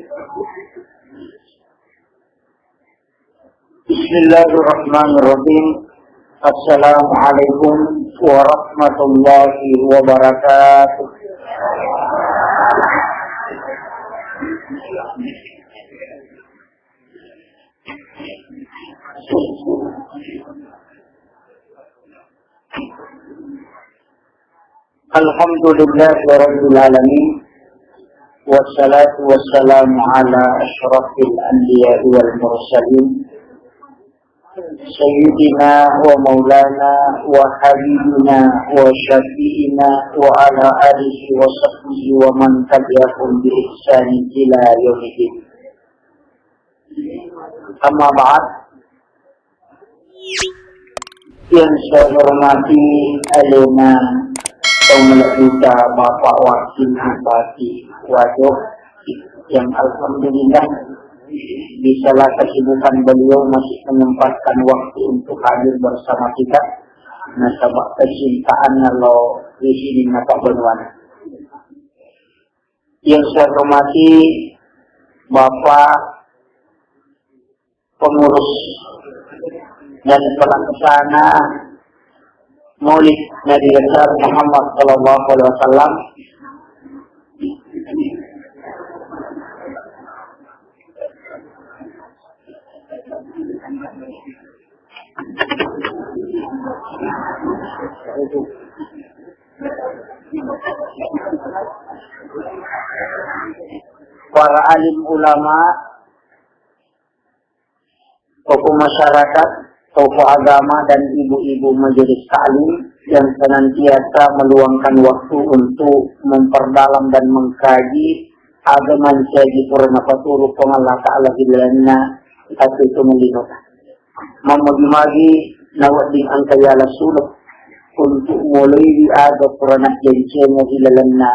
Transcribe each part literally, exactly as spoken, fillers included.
Bismillahirrahmanirrahim. Assalamualaikum warahmatullahi wabarakatuh. Alhamdulillahirabbil alamin. Wassalatu wassalamu ala asyrafil anbiya'i wal mursalin, sayyidina wa maulana wa habibina wa syafi'ina wa ala alihi wa sahbihi wa man tabi'ahum bi ihsanin ila yaumiddin. Amma ba'd. Yang saya hormati alena Tomala Duta Bapak Wakil Bupati Wajo, yang alhamdulillah di sela kesibukan beliau masih menyempatkan waktu untuk hadir bersama kita. Nasaba kecintaan lo di sini napa benuan. Yang saya hormati Bapak pengurus dan pelaksana Maulid Nabi Besar Muhammad sallallahu alaihi wasallam. Para alim ulama, tokoh masyarakat, tokoh agama, dan ibu-ibu majelis taklim yang senantiasa meluangkan waktu untuk memperdalam dan mengkaji agama segi purana paturu Puang Allah Ta'ala di lalenna satu itu melino. Mamagi-magi nawedding engka yala sulo untuk mulai di aga purana jencenga di lalenna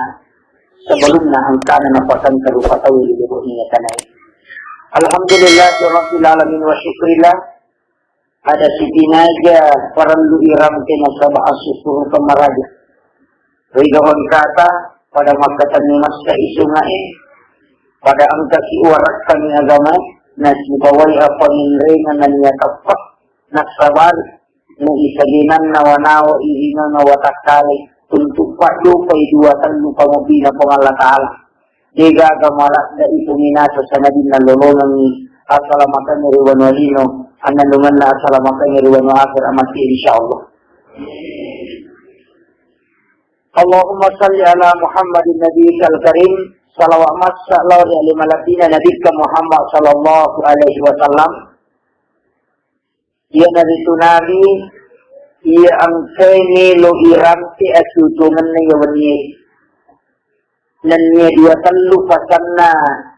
sebelumna engkana napasang rupa tau di bebo niatanai. Alhamdulillah, rabbil alamin wa syukrillah. Ada sitinaja parellu irampe nasaba asyukur kemaraja. Ridho engkata pada makkatenni massa isungae, pada engka siuarakkangi agama, nasibawai apa minrengan nania teppa, nasabari, na isaginanna wanawa iringang watakkalai, untuk paddopai dua tellu pamobbina Puang Allah Ta'ala. Degaga maladda itu minasa sanadinna lolongengi asalamakengnge ri wanua lino, annanungenna asalamakengnge ri wanua akhirat mati, insyaallah. Allahumma salli ala Muhammadin nabiyikal karim. Salawat massa lao ri ale malabbina Nabikka Muhammad sallallahu alaihi wasallam. Iyanaritu Nabi iya engkae melo irampe atuo-tuongenna iya wennie. Nennia dua tellu pasanna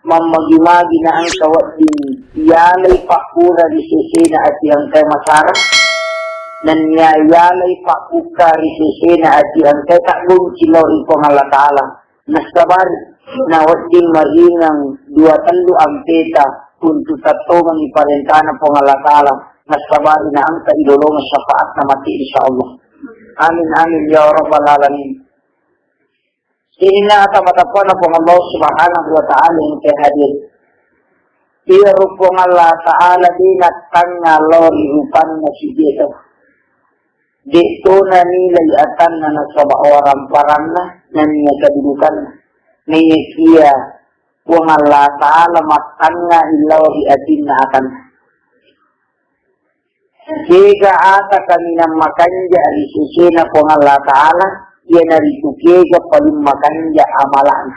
mammagi-magi na engka wedding iyalai pakkura ri sesena ati engkae masara, nennia iyalai pakkukka ri sesena ati engkae taddongki lao ri Puang Allah Ta'ala. Nassabari, na wedding maringeng dua tellu ampeta untu tattongengi parentana Puang Allah Ta'ala. Nassabari na engka ilolongeng syafaatna mati, insyaallah. Amin, amin, ya rabbal alamin. Sininna ata matappana Puang Allah Subhanahu wa Ta'ala yang ke hadir. Iya Puang Allah Ta'ala dina tangngalo ri rupanna sijeta. De'to nanilai atanna nasaba waramparanna nennia kedudukanna. Naiyakia Puang Allah Ta'ala mattangnga illao ri atinna atanna. Kega ata kaminang makanja ri sesena Puang Allah Ta'ala, iyanaritu kega paling makanja amala'na.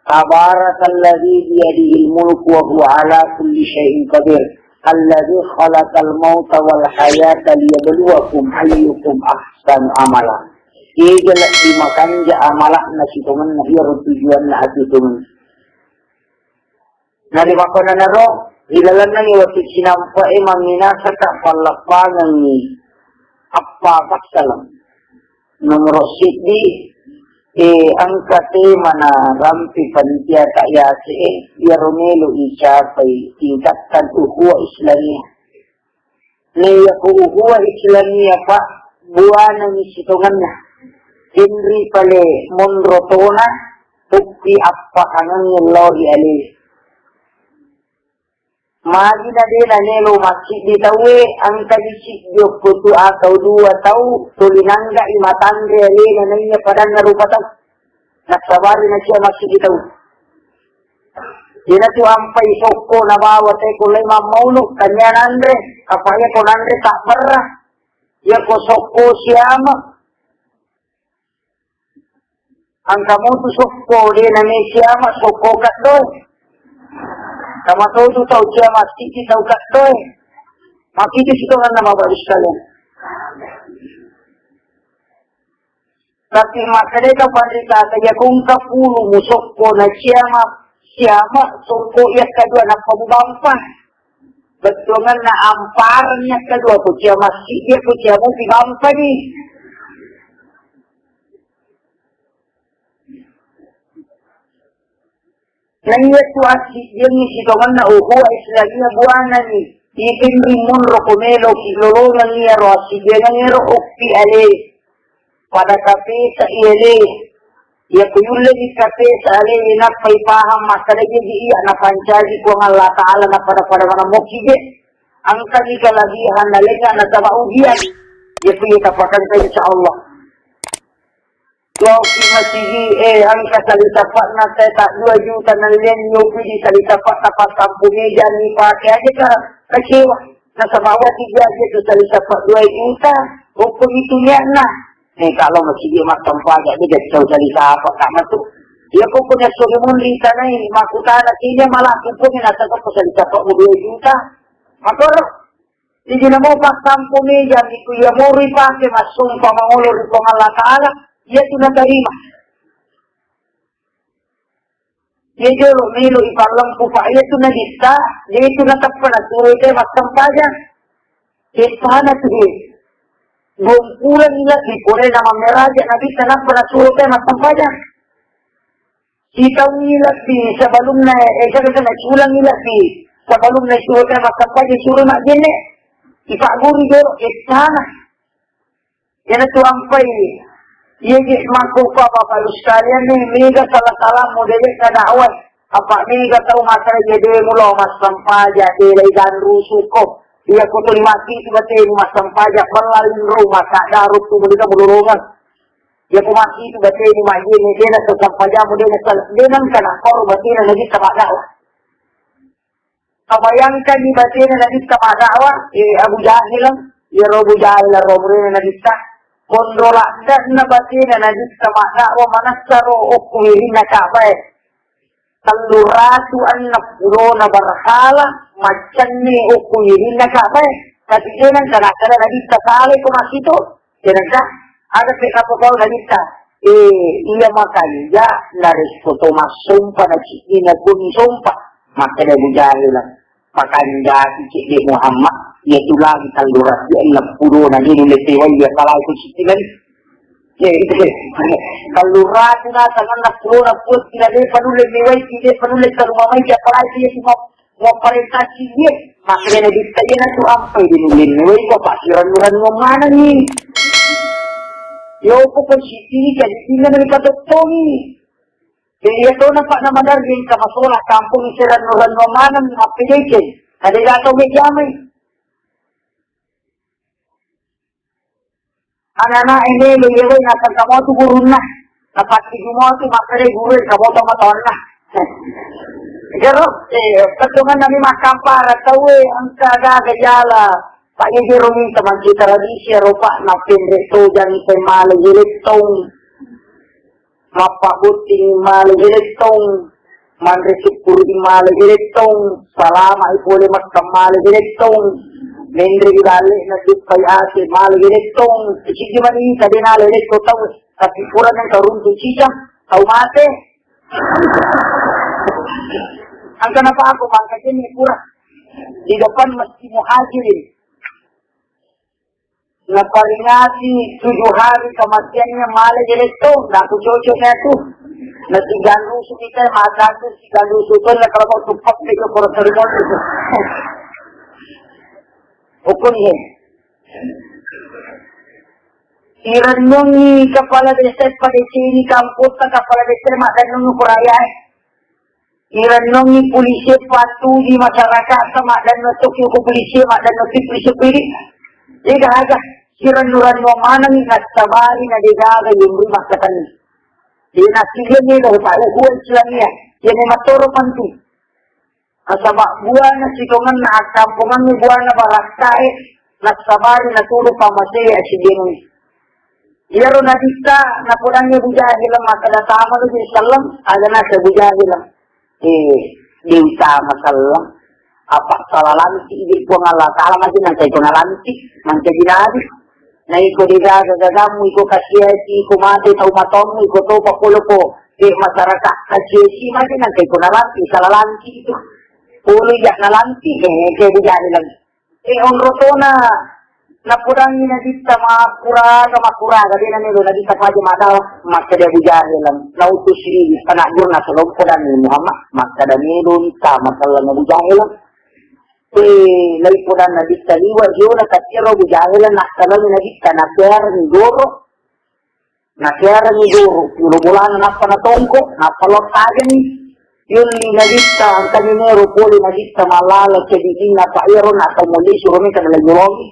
Tabarakalladzi biyadihil mulku wa huwa ala kulli syai'in qadir. Alladzi khalaqal mauta wal hayata liyabluwakum ayyukum ahsanu amala. Kega lebbi makanja amala'na sitongenna, iyaro tujuanna atuo-tuongenna. Narimakkonanaro, ri lalennangngi wettu cinampe'e mamminasaka pallappangengngi appa passaleng. Nomoro siddi, e, engka tema narampi panitiata yase'e, iyaro melo icapai tingkatkan ukhuwah Islamiyah. Naiya ko ukhuwah Islamiyah, Pak, buanengngi sitongenna. Henri pale monro tona, uppi appahangengnge lao ri ale. Magi na de' na melo massiddi tauwe, engka di siddi okko tu atau dua tau tuli nangga'i matanre alena naiya padanna rupa tau. Nassabari na sia massiddi tau. Iyanatu ampai sokko nabawa teko lai mammaulu, tania nanre, apa iya ko nanre tabberra. Iya ko sokko siama. Engka motu sokko de' na me siama, sokko kaddoe. Kamatotu tau siama siki tau kaddoe. Makitu sitonganna Bapak Ibu sekalian. Tapi makkedai ka panritata, iya kongka pulu musokko na ciama, siama sokko iya kadua nappa mubampa. Bettuanganna amparang iya kadua, ko ciama sidi, ko ciama mupi bampa ni. Naiya tu assiddiangngi sitongenna ukhuwah Islamiyah buanani, itinri monro ko meloki lolongengngi iyaro assiddiangengngero, okki ale, pada kapesa i ale. Iya ko yulleni kapesa ale, nappa ipahang makkeda jaji iya napancaji Puang Allah Ta'ala, napada-pada maneng mokki je. Engkani kalabihan nalengnga nasaba ujian. Iya ko iya tapakangka, insya Allah. Lao ki masigi e, engka sali tapakna teta dua juta nalliang nyopi di sali tapak tapattampu meja ni pake aja ka kecewa. Nasaba wati jaji tu sali tapak dua juta, hukum itu niatna. Eh, kalau masigi mattempajak dia jadi tahu sali tapak tak masuk. Iya pokoknya sore mundi tanai makutana tidak malah hukumnya nasaba sali tapak dua juta. Makoro. Jadi namo pattampu meja itu iya moro ipake massompa mangolo ri Puang Allah Ta'ala, iya tu natarima. Iya jolo melo ipallempu, Pak, iya tu naditta, iya tu nateppa nasuro te massempajang. Kettana tu dia. Dua pulang ila di pole nama meraja naditta nappa nasuro te massempajang. Sitaungngi lebbi sebelumna, eh, jaga kena siulangngi lebbi sebelumna suruh kena makkappaja suruh majjenne. Ipagguru jolo, eh, sana. Yana tu ampai. Iya je mangko pa Bapak Ibu sekalian ni, mega salah-salah modele ka dakwah. Apa mega tau masalah iya de mulo massampaja, de lai ganru suko. Iya ko tuli mati tu batemu massampaja, bella linro, maka daru tu mulika mulurungan. Iya ko mati tu batemu majjene, de na sampajamu, de na sal-, de nangka na koro batena Nabitta maddakwah. Kabayangkanni batena Nabitta maddakwah, eh, Abu Jahil, iya ro Abu Jahil ro murena Nabitta. Kondo ladde'na batena Nabitta maddakwah manassa ro okko wirinna Ka'bah e. Tellu ratu enneng pulona berhala maccanni okko wirinna Ka'bah e. Tapi de nangka nakkeda Nabitta salai ko masito. De nangka, aga pe napokau Nabitta? Eh, iya makanja narekko to massompa na ciddi na kuni sompa. Makkeda Abu Jahil, makanjaki cedde Muhammad, iya tu lagi tellu ratu enneng pulona de nulle sewai iya salai ko ciddi na. Tellu ratu na tanganna pulona puas tidak de panulle mewai, tidak panulle terumamai, apalagi dia cuma mau parentasi dia. Makanya Nabitta iya na tu ampai di nulle mewai, kok pasiran-ran ngomana ni. Yo, pokok siti jadi tinggal dari patottongi. Jadi iya tona pak nama darjeng sama sola kampung seran-ran ngomana ni, apa jai. Ada jatuh meja mai. Anak-anak ini lu iya wei nasang kamu tu gurunna. Napakki jumo tu makkeda guru kamu tu matonna. Jero, eh, petungan nami makampara tau e, engka gaga jala. Pak iya jero minta manci tradisi ya ropa, napenre tojang pemale jelettong. Mappabotting male jelettong, manre sukkuru male jelettong, salama i pole Makkah male jelettong, menre i dalle na duppai ase male jelettong, siji mani tadena leletto tau, tapi pura nang karuntu cicang, tau mate. Angka napa aku mangkajenni pura di depan Masjid Muhajirin. Naperingati tujuh hari kematiannya male jelettong, naku cocoknya tu. Nasi ganrusu kita mata tu, si ganrusu tu nak kalau mau tupak dia ke korok terima tu. Hukum ni. Irenungi kepala desa pada sini kampung kepala desa mak dan nunggu perayaan. Irennungi polisi pattuji masyarakat, sama dan nutuki ko polisi, mak dan nutuki polisi pidi. Jadi gaga sirennu-rennu maneng nassabari na degaga yumri makkatenni. Jadi nasigenni lo pa uhuan Islamiyah. Jadi matoro penting. Nasaba buana sitongenna akkampongenni buana barakkae, nassabari natudu pamasei assigenni. Iyaro nabitta napodangngi Abu Jahil makkeda tama lo di selleng, aga nasa Abu Jahil. Eh, dewi tama selleng. Apa salah lanti di Puang Allah Ta'ala maju nangkai kona lanti, nangkai di nabi. Na iko degaga gagammu, iko kasiati, iko mate tau matommu, iko topa polo ko, eh, masyarakat kasiati, mate nangka iko nalanti, salah lanti itu. Polo iya nalanti, eh, ke Abu Jahil. Eh, onrotona, napodangi nabitta makuraga, makuraga, dena melo nabitta paja madawa, makkeda Abu Jahil. Nautus ri, anak gurna salompo dan Muhammad, makkeda melo unta, masallah Abu Jahil. Eh, lai podanna nabitta liwa, yona katiro Abu Jahil, nakkalani nabitta, nakearengi goro, nakearengi goro, pulo bolana nappa natongko, nappa lo tajani. Yolli nabitta, angkani nero pole nabitta, malala, cedidinna, pa ero, na tau mole, suro meka dalam yolongi.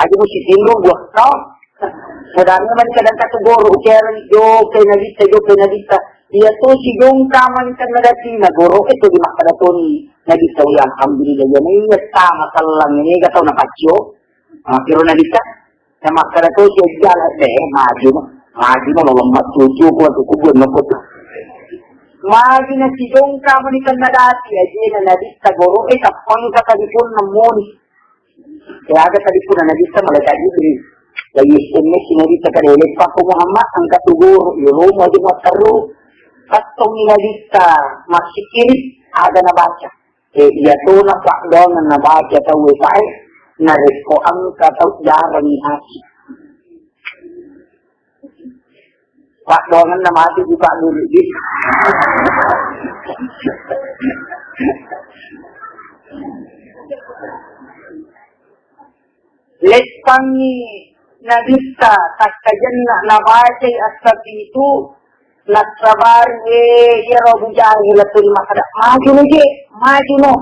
Aja musti tinro, buah kau. Sedangkan mereka dan kata goro, ukiaran, jope nabitta, jope nabitta. Iya to si jongka mantan nadatina goro, itu di makkada toni. Nabitta, ya alhamdulillah, ya iya tama sallang ini, gak tau napaccio. Ah, kiro nabitta. Ya makkada to si jala, eh, maju no. Maju no, lo lemmat cucu, kuat kubu, no kuat. Maju na si jongka mantan nadati, aja na nabitta goro, eh, tapang kata di pun nemoni. De'aga tadi puna nabitta malaikat Jibril. Lagi S M S nabitta kada leppakko Muhammad, angkat tu guru, yolo maju matteru. Pattongi nabitta massikiri, aga nabaca. Eh, iya tona paddoangeng nabaca tau wepae, narekko engka tau jarang asi. Paddoangenna mati di Pak Guru. Leppangi nabitta takkajenna nabacai assapitu, nassabari, eh, iyaro Abu Jahil tuli makkeda, "Maju no je, maju no."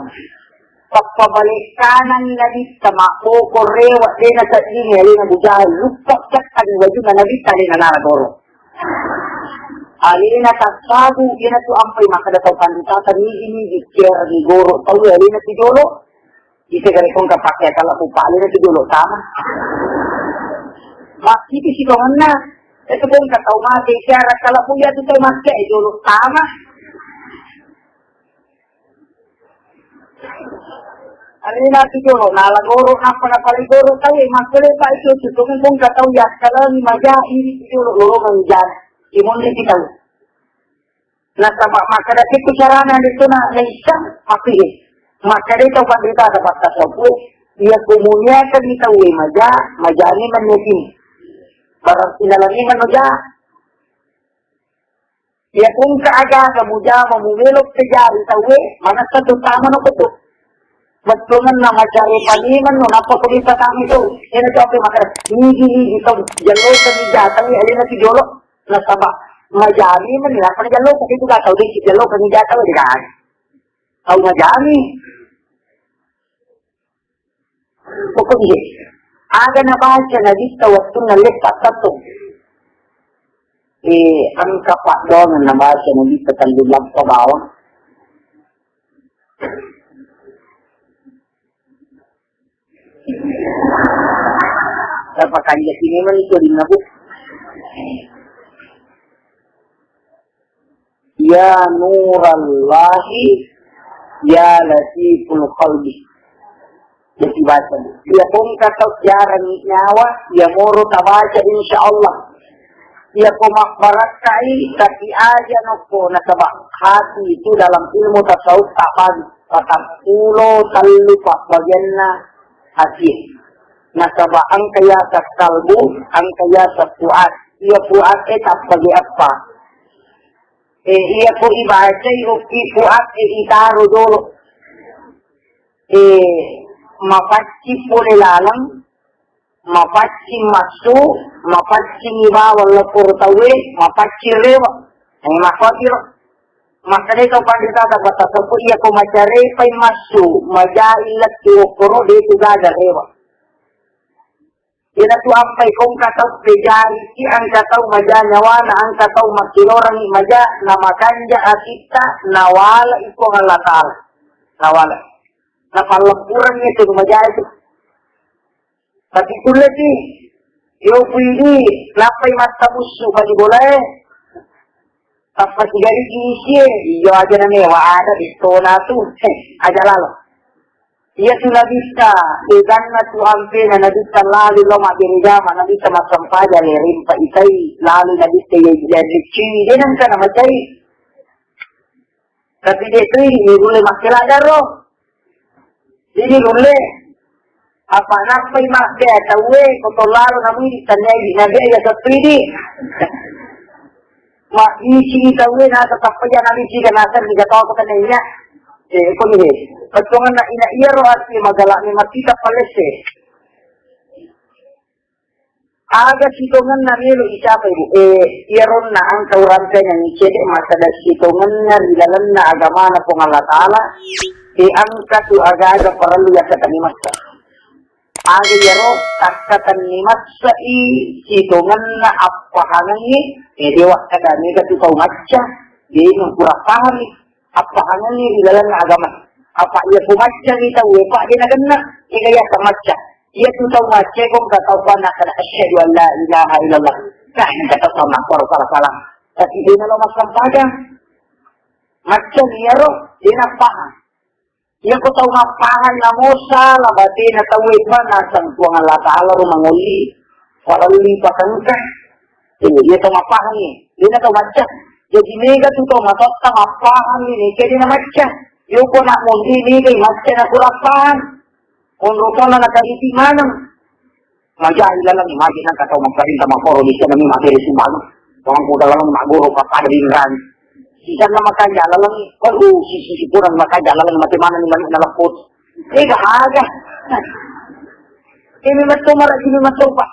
Pappabalekkanangi nabitta, makkoko rewa, de naseddingi alena Abu Jahil, luppa cakkangi wajunna nabitta, alena nara goro. Alena tassabu, iyanatu ampai makkeda tau panritata, nigi-nigi, kiarangi goro, tau alena tu jolo. Ite gare kongka pakai kala pupa alena tu jolo tama. Makkiti sitongenna, itu kongka tau mate, kiara kala puya tu tau makke jolo tama. Alena tu jolo, nala goro, nappa napalai goro, tau e makkele pa itu, tu tongeng kongka tau yakkalani maja, iri tu jolo, lolongang jana. Imonde ki tau. Nasaba makkeda itu carana itu na, naisseng, makkede. Makkede tau panrita ada batta sopu, iya komuniakan di tau e maja, majani menyeting. Barang sinalani manuja. Iya kungka aga-aga mujama muwelok kejari tau e, manessa tu tama no ketuk. Bettuangenna macare paniman no, nappa ko bisa tami tu. Ena tu apa makkeda, nigi-nigi tau, jallokang ijatang, alena tu jolo. Nasaba majani meni, nappa jallokang itu ka tau, desi jallokang ijatang, de kan. Tau majani. Pokoknya, aga nabaca nabitta wettunna leppa tatto. Eh, engka paddoangeng nabaca nabitta tellu lappa bawang. Tapakanja sini mani tu dinna, Bu. Ya nurallahi, ya latiful qalbi. Jadi baca, Bu. Iya pun kata jarang nyawa, iya moro tabaca insya Allah. Iya ko mabbarakkai, tapi aja nokko nasaba hati itu dalam ilmu tasawuf tak bagi. Patang pulo tallu pabbagianna hati. Nasaba engka yaseng kalbu, engka yaseng fuad. Iya fuad e tabbagi eppa. Eh, iya ko ibacai okki fuad e itaro jolo. Eh, mapaccing pole laleng, mapaccing massu, mapaccing ibawang laporo tauwe, mapaccing rewa. Eh, makkotiro. Makkedai tau panrita, "Bata seppu iya ko macarepai massu, majai lettu okkoro, de tu gaga rewa." Iyanatu ampai ko engka tau pejari ki, engka tau maja nyawana, engka tau makkilorangi maja, na makanja atitta, nawala i Puang Allah Ta'ala. Nawala. Napalleppurengngi tu maja itu. Tapi kulle ki, yo puidi, nappai matta mussu padi bolae. Tappa sigari isie, iyo aja na mewa ada di stona tu. Eh, aja lalo. Iya tu nabitta, eganna tu ampena nabitta lalu lo mabbere jama, nabitta massampaja le rempa itai, lalu nabitta iya iya ricci, de nengka na macai. Tapi de tu ini rulle makkela daro. Jadi rulle, apa nappai mabbea tauwe, ko to lalo namui di tanyai di nabi iya setu ini. Ma isi tauwe na tetap aja nabi sih, dan asal di jatuh aku tanya iya. Eh, kok ini? Kecuali nak ina iya roh ati magalak ni mati tak palese. Aga sitongenna melo icapa, Ibu? Eh, iyaronna engka urampengeng cedde makkeda sitongenna ri lalenna agamana Puang Allah Ta'ala, eh, engka tu aga-aga parellu yakkatenni massa. Aga iyaro takkatenni massai sitongenna appahangengngi, eh, dewa kada mega tu tau macca, de nengkura pahami. Appahangengngi ri lalenna agama. Apa iya ko macca ni tau, eh, Pak, de nagenna, ega iya ka macca. Iya tu tau macca, ko engka tau bana kada asyhadu an la ilaha illallah. Nah, ini kata sama, kalau salah-salah. Tapi de nalo massampaja. Macca ni iyaro, de napahang. Iya ko tau mappahang na mosa, la batena tau ebba, nasang Puang Allah Ta'ala ro mangolli. Parellu pakengka. Eh, iya tau mappahang ni. De na tau macca. Jadi mega tu tau matotta mappahang ni, mega de na macca. Yo ko nak mondi mega macca na kurang paham. Onro tona na kariti maneng. Majai laleng, magi nang katau mapparinta makkoro di sana mi mabbere sumbangan. Tolong kuda laleng magguru papada rinrang. Sisanna makanja laleng, waduh, sisi sipurang makanja laleng mate maneng ni manuk na lepput. Ega aga. Ini metto mara ini metto, Pak.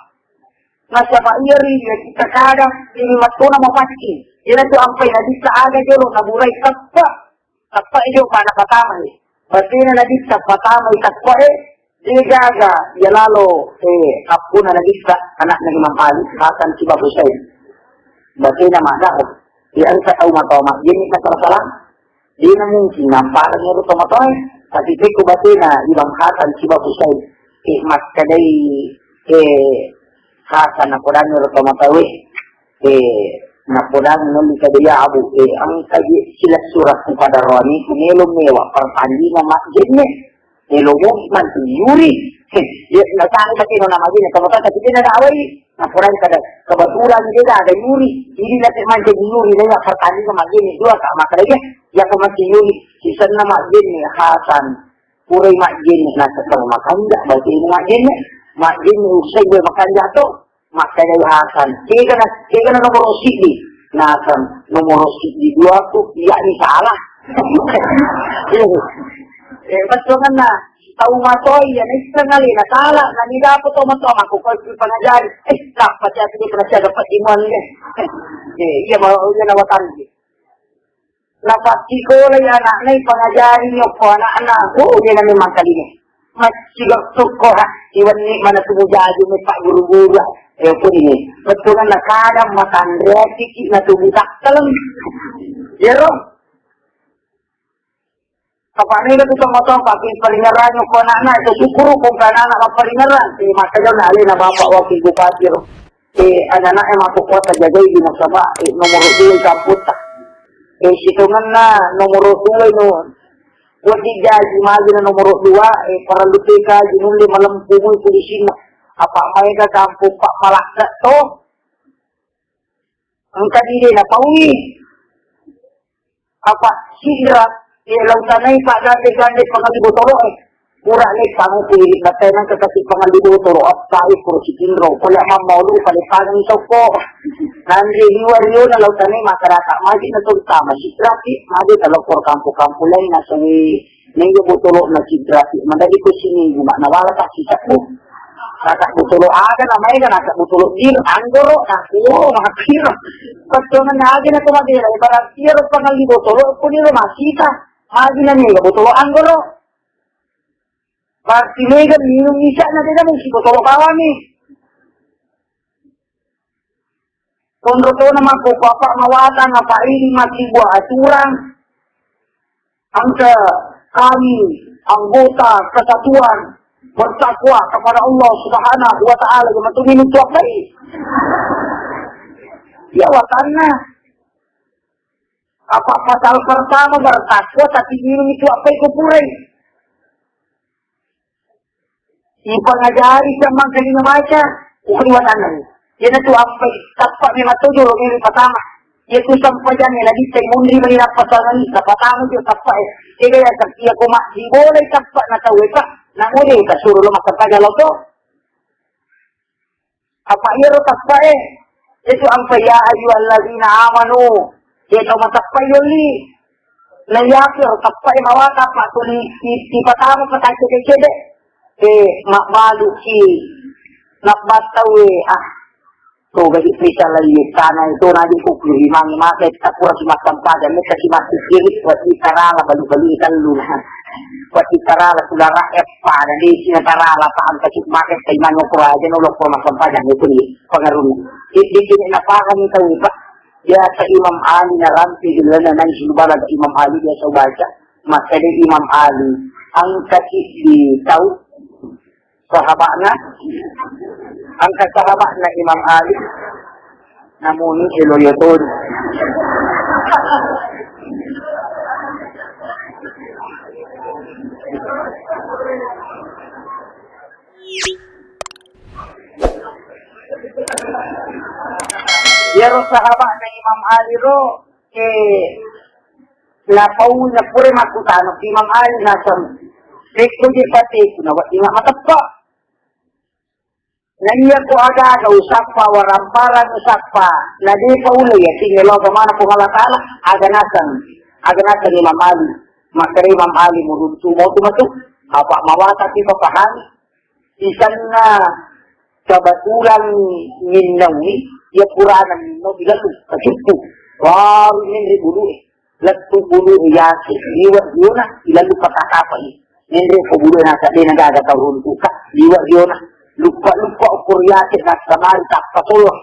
Nasaba iya ri iya kita kada, ini metto na mapaccing. Ina tu ampai na bisa aga jolo na burai teppa. Teppa ijo kana patama ni. Batena na bisa patama i teppa e. Degaga iya lalo, eh, appuna na bisa anakna Imam Ali, Hasan siba Husain. Batena madaho. Iya engka tau matoa majjenne na salah-salah. Dena mungkin nampareng ero tomatoae, tapi pekko batena Imam Hasan siba Husain, eh, makkedai, eh, Hasan napodangi ero tomatoae, eh, napodangi nolli kada ya Abu, eh, engka je sila surat ku pada roani ku melo mewa pertandingan majjenne. Melo mogi mantu yuri. Eh, ya, na tau tapi no nama majjenne tomatoae, tapi dena dawai. Napodangi kada kebetulan de gaga yuri. Jadi nate mancaji yuri, naiya pertandingan majjenne dua ka makkeda, iya ko mancaji yuri, sisenna majjenne Hasan. Purai majjenne nasaba makanja, batena majjenne, majjenne Husain we makanja to, makkedai Hasan. Kegana, kegana nomoro siddi. Naseng nomoro siddi dua ku, iya ni salah. Eh, bettuanna tau matoa iya naisseng alena salah, na nidapo to matoa makkukkoi pangajari. Eh, tappa siapa dia pernah siaga padimuan deh. Eh, iya mau iya nawatang. Napassikola ya anakna ipangajari nyokko anakna. Oh, dia nami mangkalinga. Massiga tokko ha, iwenni mana tu mujaji me pak guru-guru. Eh, pun ini. Bettuanna kadang matanre tiki na tubuh takkaleng. Yero. Apa mega tu tongotong, tapi paringerang ko anakna, itu syukur ko anakna mapparingerang. Eh, makanya na alena bapak wakil bupati ro. Eh, anak-anak yang masuk kota jagai di nasaba, eh, nomor dua kamputta. Eh, sitongenna nomor dua itu. Wadi jaji maju na nomor dua, eh, parellu teka ji nulle malempu mui ku di sini. Apa maega kampung pak malakka to? Engka di de napaui. Apa sidra, iya lautanai pak gande-gande pangalli botolo, eh. Pura le panguku iri batai nang kekasih pangalli botolo, apa i pura sitinro, pole mamma ulu pale paneng soko. Nanre liwa riona lautanai masyarakat maju na terutama sidra ki, maju talokor kampung-kampung lain nasengi. Nengge botolo na sidra ki, madadi ko sini guma nawala tak sisakku. Nasabbu botolo aga namaega, nasabbu botolo bir, anggoro, nasuro, makkiro. Pettongenna aga na to mabela, berarti ero pangelli botolo, kuniro masita. Aga na mega botolo anggoro. Berarti mega minum isa'na, de na musi botolo bawang ni. Konro tona makkokko apa mawatang, apa idi makkibua aturang. Engka kami anggota kesatuan bertakwa kepada Allah Subhanahu wa Ta'ala, ya matu minum tu apa i? Ya watanna. Apa pasal pertama bertakwa tapi minum itu apa i kupurai? Ipangajari samang kalinga maca, ukuri watanna. Iyanatu ampai tappa memang to jolo melo patama. Iya tu sampajangnge na dicai munri mani nappa sangani, napatama jo tappa e. Ega ya sakia ko maddi bolai tappa na tau e, Pak. Namo de tasuro lo massempajang lao to. Apa iyaro tappa e? Itu ampai ya ayyuhalladzina amanu. Iya tau matappa yolli. Na iya ro tappa e mawata apa tuli ti, ti patama patacce cede. Eh, mabbaluki. Nabbattau e, ah. Toga di pisa lai tana itu nadi ku kiri mangi mate tapura si massempajang, metta si mati kiri, wati tarala balu-balu tellu. Wati tarala sudah rakyat pada di sini tarala paham kasih mate kai manyo kuraja no lokko massempajang itu ni pengaruhnya. Di, di sini na paham tau, Pak. Biasa Imam Ali narampe di lana nang sulbala Imam Ali biasa baca. Maka di Imam Ali angkat di tau sahabakna, angka sahabakna Imam Ali, namuni elo yotoni. Iyaro sahabakna Imam Ali ro, eh, Napau, napura makkutana Imam Ali naseng, pekko je pateku naweddinga mateppa. Na iya ko aga-aga usappa, waramparang usappa, na de paula yakin melo agamana Puang Allah Taala, aga naseng, aga naseng Imam Ali, makkeda Imam Ali muruntu mautu matu, apa mawata pi papahami. Sisenna kebetulan minnauwi, iya purana minnau ilalu kacuppu. Baru menre bulu'e. Lettu bulu'e yase liwe' riona, ilalu patakapai. Menre ko bulu'e nasaba de na gaga tau runtuka, liwe' riona. Luppa-luppa ukur yase nasaba mari tappa solo.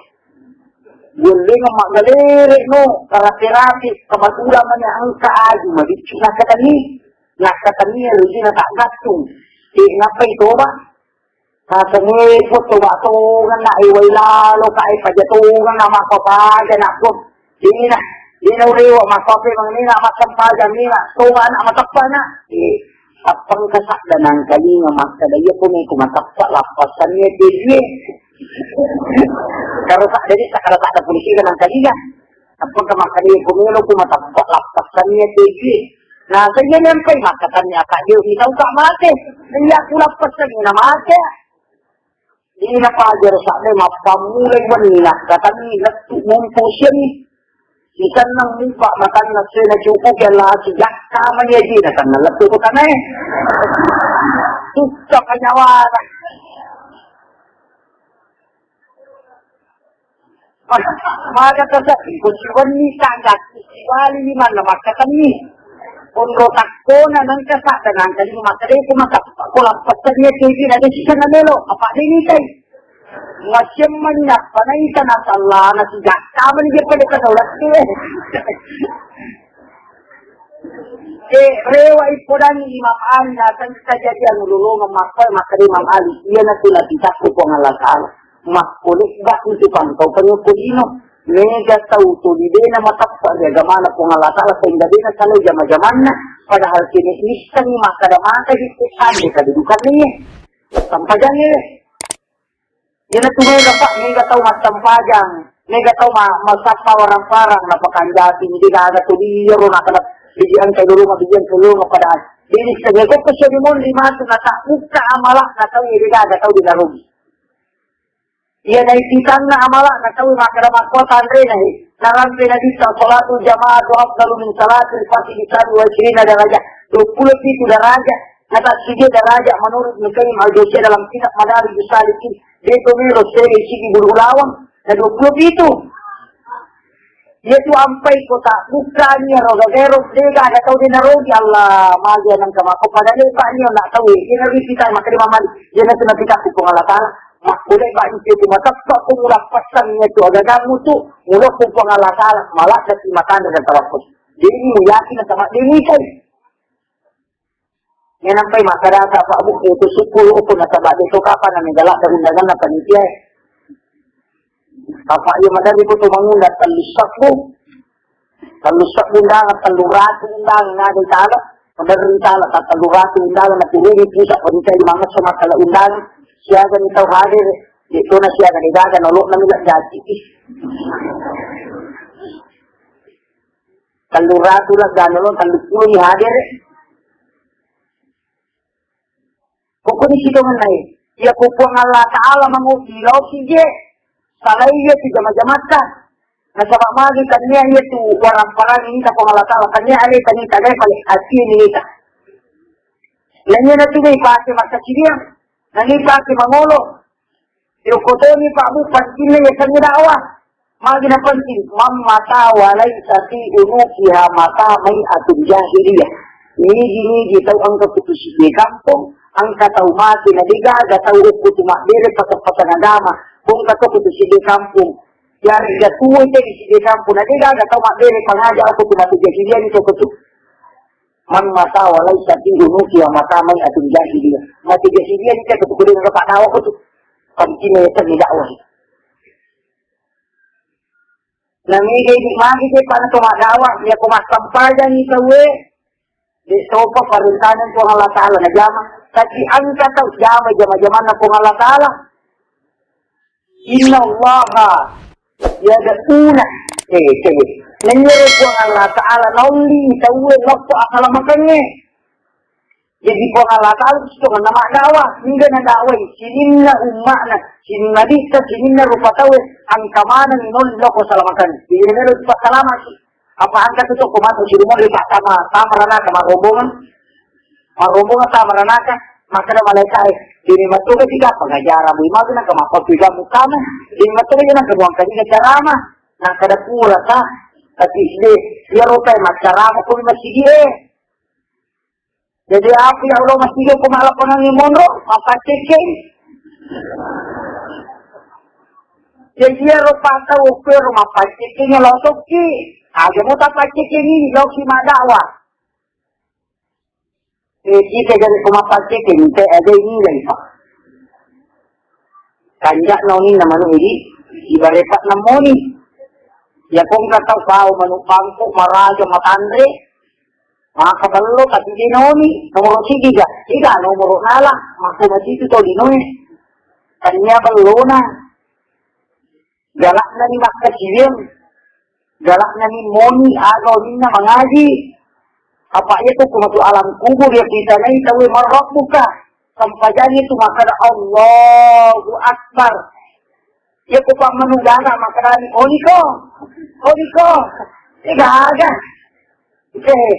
Gollengeng maggalere no, karape-rape, kebetulan mani engka aju mabiccu nakkatenni. Nakkatenni alujina taggattung. Eh, nappai toba? Naseng, eh, ko toba tongenna, eh, wai lalo ka, eh, paja tongenna, makko paja nakko. Dina, dina urewa, makko ape mangena, makkang paja mena, toba na, mateppa na. Eh, Tappangka sadda nangkalinga makkeda, iya ko meko mateppa, lappassanni tejue. Karo sadda de, sakala sadda polisi ka nangkalinga. Tappangka makkeda, iya ko melo ko mateppa, lappassanni tejue. Nah, saya nyampai makkatanni apa dia, tau ka mate. Iya ku lappassanni na mate. Dina pajaro sadda mappammulai wenni nakkatanni lettu mompo sianni. Sisennang mupa matanna sena cukupi Allah sijakka mani ajina tanna lettu ko tanae. Tukka panyawana. Maka kasa kunci wenni tangga siwali limanna makkatenni. Onro takkona nangka sadda nangka lima makkadeku maka ko lappassanni tejina de sisenna melo apa de nitai. Massiammanni nappa naita nasallana sijakkamani je pada kadaulatte. Eh, rewa ipodangi Imam Ali naseng kejadian ululungan mappa makkeda Imam Ali, iyanatu napitakku Puang Allah Taala. Makko lebba itu pangkau panyokko dino. Mega tau tuli dena matappa ri agamana Puang Allah Taala sehingga dena salai jama-jamanna. Padahal kene issengi makkada maka di kedudukan ini. Sampajangi. Iyanatu mega, Pak, mega tau massempajang, mega tau ma-, massappa warang-parang, napakanjati, de gaga tu iyaro, nakada biji engka dulu, ma biji engka dulu, padahal. Jadi, sehingga kok kesini mon di matu, nata buka amala, natau de gaga tau di dalam. Iya, nai titanna amala, natau makkada makkuata anrena, he. Narampe Nabitta, "Salatul jama'atu afdalu min salatil fardhi bi sabi wa ishrina darajah." Dua puluh pitu darajah. Natassigi daraja menurut Ibnu Qayyim Al-Jauziyah dalam kitab Madarijus Salikin, de' to melo sere sigi bulu ulaweng, na dua puluh pitu. Iyatu ampai ko tabbukkani ero gagero, de' gaga tau de' narogi Allah, magi nengka mako pada lepa ni nak tau, de' narogi kita, maka de' mamali, de' natu napita ku Puang Allah Ta'ala. Makko de' ba ince tu mateppa ko mula pasang iyatu agagamu tu, mula ku Puang Allah Ta'ala, malah dati matanda dan tawakkul. Jadi mu yakin sama demi kai. Menampai makkadaka, Pak Bu, itu syukur, itu nasaba de' to kapang na mega ladde undanganna panitia. Apa iya maderri ko to mangundang tellu sabbu, tellu sabbu undangan, tellu ratu undangan, ada tala, maderri tala, ta tellu ratu undangan, na turuni pusat panitia di mangesso masalah undangan, siaga ni tau hadir, de' to na siaga de' gaga, nolok na mila gaji. Tellu ratu la gano lo, tellu puluh ni hadir. Pokoknya situ menai. Ya ku Puang Allah Ta'ala mangopi lo sije. Salai iya tu jama-jamatta. Nasaba magi tania iya tu warang parang ini ta Puang Allah Ta'ala. Tania ale tani tagai paling hati ini ta. Nanya na tu deh pakai masa cidiang. Nani pakai mangolo. Yokotoni Pak Bu, pentingna yasengnge dakwah. Magi na penting, man mata wa laisa fi unuqiha mata mai'atun jahiliyah. Nigi-nigi tau engka kutu siddi kampong, engka tau mate na de' gaga tau okko tu mabbere pateng-pateng agama, ko engka to kutu siddi kampong. Yarega tuo te di siddi kampong, na de' gaga tau mabbere pangaja okko tu mate jahiliyah ni to kutu. Man mata wa laisa fi unuqiha mata mai'atun jahiliyah. Mate jahiliyah ni to kutu, kudu dapat dakwah kutu. Pentingna yasengnge dakwah. Na mega idi magi je pada to maddawa, iya ko massempajangi tauwe, de' topa parentana Puang Allah Ta'ala najama. Tapi engka tau jama jama-jamanna Puang Allah Ta'ala. Inna Allaha yad'una. Eh, cewek. Nengere Puang Allah Ta'ala naulli tauwe loppo asalamakengnge. Jadi Puang Allah Ta'ala tu sitongeng na maddawa, niga nadakwai sininna umma'na, sininna nabitta, sininna rupa tauwe, engka maneng nolli loko salamakan. Jadi melo dipassalamaki. Apa engka tu toko matu sirumong ri pattama, tama ranaka marrombongan. Marrombongan tama ranaka, makkeda malaikae, "Ini matu ka tiga pengajaran, bu imatu nangka mappapiga mukama, ini matu ka nangka muangkani ceramah, nangka ada pura ta, tapi de, iya rotai maccarama ko masigi e." Jadi, apa ya Allah, masih ko malapangan monro, mappaccekeng. Jadi, iya ro patau ko ro mappaccekeng lo tokki. Aja mau tak paccekeng ini, lo ki maddawa. Eh, kita jadi ko mappaccekeng, te ada ini lagi, Pak. Kanja'na oninna manu idi, ibarepa' namoni. Iya ko engka tau pao manu bangko, maraja, matanre, maka bello, tapi de naoni, nomoro sigi ga, ega nomoro nala, maka masitu to linoe. Tania bellona, galakna ni makkasiwiang. Galakna ni moni aga oninna mangaji. Apa iya tu kumatu alam kubur ya kitanai tauwe, "Man rabbuka?" Sampajangi tu makkada, "Allahu Akbar." Iya ku pammanu gaga makkada ni, "Oniko, oniko." Eh, gaga. Eh.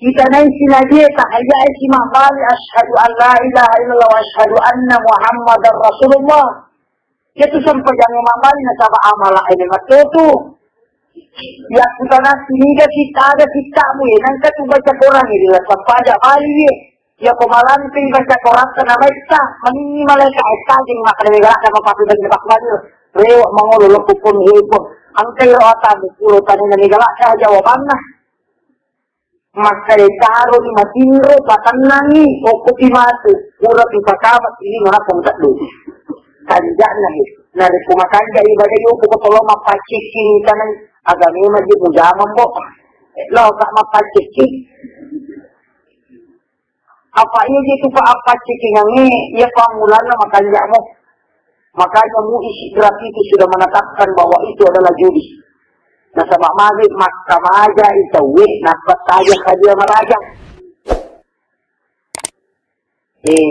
Itanai si Nabi e, tahayya'i si mabbali, "Asyhadu an la ilaha illallah wa asyhadu anna Muhammadar Rasulullah." Iya tu sampajangnge mabbali nasaba amala ene mattetu. Iya kutana siniga kita ada kitabmu e, nangka tu baca Quran e, ri laseng paja bali e. Iya ko malampe baca Quran na metta, maninni malaika e, kajeng makkada mega ladde mapapibali na pabbali. Rewa mangolo lo kupon hepon. Angkai ro atamu puro tanena mega ladde jawabanna. Makkeda, "Taroni matinro, patennangi, okkopi matu, purapi pakama, ini manappa muteddu." Kanja'na he. Narekko makanja ibadah yo, pokok tolong mappaccikking tanai. Aga memang je mujamang, Bo. Lo, kak mappaccikking. Apa iya je tu pa appaccikingangnge, iya pammulanna makanja'mo. Makanya MUI Sidrap itu sudah menetapkan bahwa itu adalah judi. Nasaba magi makkamaja i tauwe, nappa tajang kadia maraja. Eh,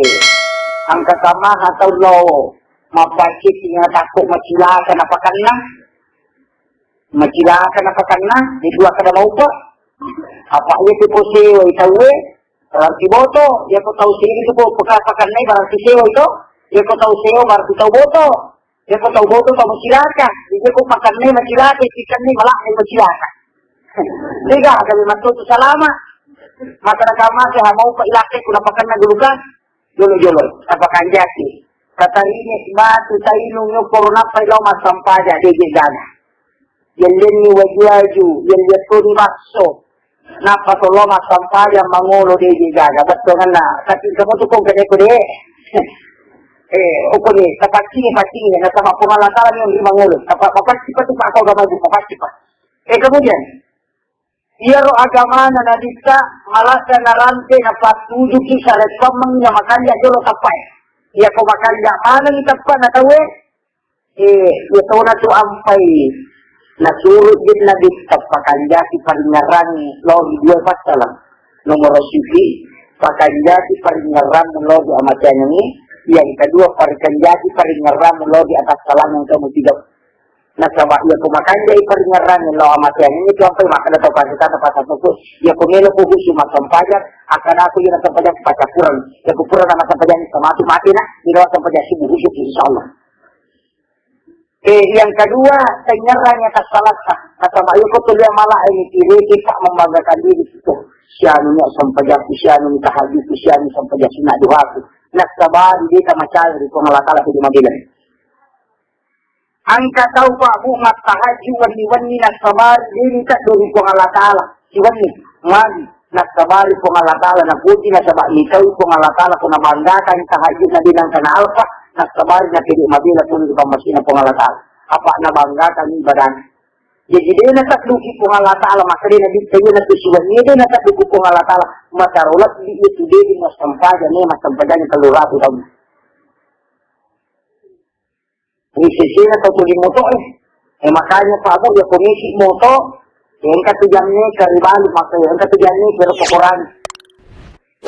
angka kamaha tau lo mappaccing, takko macilaka napakanna. Macilaka napakanna, di dua kada maupa, Apa iya tu ko sewai tauwe, berarti boto. Iya ko tau sewai tu ko peka-, pakannai, berarti sewai to. Iya ko tau sewa, berarti tau boto. Iya ko tau boto, tau macilaka. Iya ko pakannai macilaka, iya ko pakannai malak macilaka. Tiga, kami matu tu salama. Maka kamase hamau pa ilake kuna pakanna guluka. Jolo-jolo, tapakanjaki. Tatarini batu tainung nyokoro nappai lao massampaja, deje gaga. Yellenni waju-waju, yellettoni basso. Nappa to lao massampaja mangolo, deje gaga. Bettuanna, tapi kamu tu kong kede kode. Eh, okoni, tapaccingi, paccingi, nasaba Puang Allah Taala ni mangolo. Tapa-, papacci pa tu pa kau gamagu, papacci pa. Eh, kemudian, iyaro agamana Nabitta, malasa narante napattujuki sarekkuammengngi namakanja jolo tappae. Iyako makanja manengngi tappa na tauwe, eh, iya tona tu ampai nasuru je Nabitta pakanjaki paringngerangngi lao ri dua passalang. Nomoro siji, pakanjaki paringngerangngi lao ri amateangengngi, yang kedua, pakanjaki paringngerangngi lao ri atassalangngi kamu tiga. Nasaba iya ko makanjai paringngerangngi lao amateangengngi tu ampai makkeda tau pasetana pasappuku, iya ko melo ko husu massempajang, akkadaku iya nassempajang paccappureng. Iya ko pura na massempajang samatu mati na, iro massempajang subuh husu insyaallah. Eh, yang kedua, tengngerangngi atassalanta. Nasaba iya ko tulia mala ini tiriti tak membanggakan diri itu. Sianu ni sempajangku, sianu ni tahajudku, sianu sempajang sunat duhaku. Nasaba di deta macari Puang Allah Taala pede mabela. Engka tau, Pak, Bu, mattahajju wenni-wenni nassabari deni teddu ri Puang Allah Taala. Siwenni, magi, nassabari Puang Allah Taala, napuji nasaba mitau Puang Allah Taala, ko nabanggakan tahajju na dena engka na alfa, nassabari na pede mabela tuli ri pammasina Puang Allah Taala. Apa nabanggakan ibadah. Jadi dena tedduki Puang Allah Taala, maka dena bitta iya na tu siwenni dena tedduki Puang Allah Taala, mataro lebbi itu deni massempajang, ne massempajang tellu ratu taung. Risesena tau tuli moto e. Eh, makanya Pak Bu, iya ko misi moto, engka tu jamme karibalu, maka engka tu jamme kero pokoran.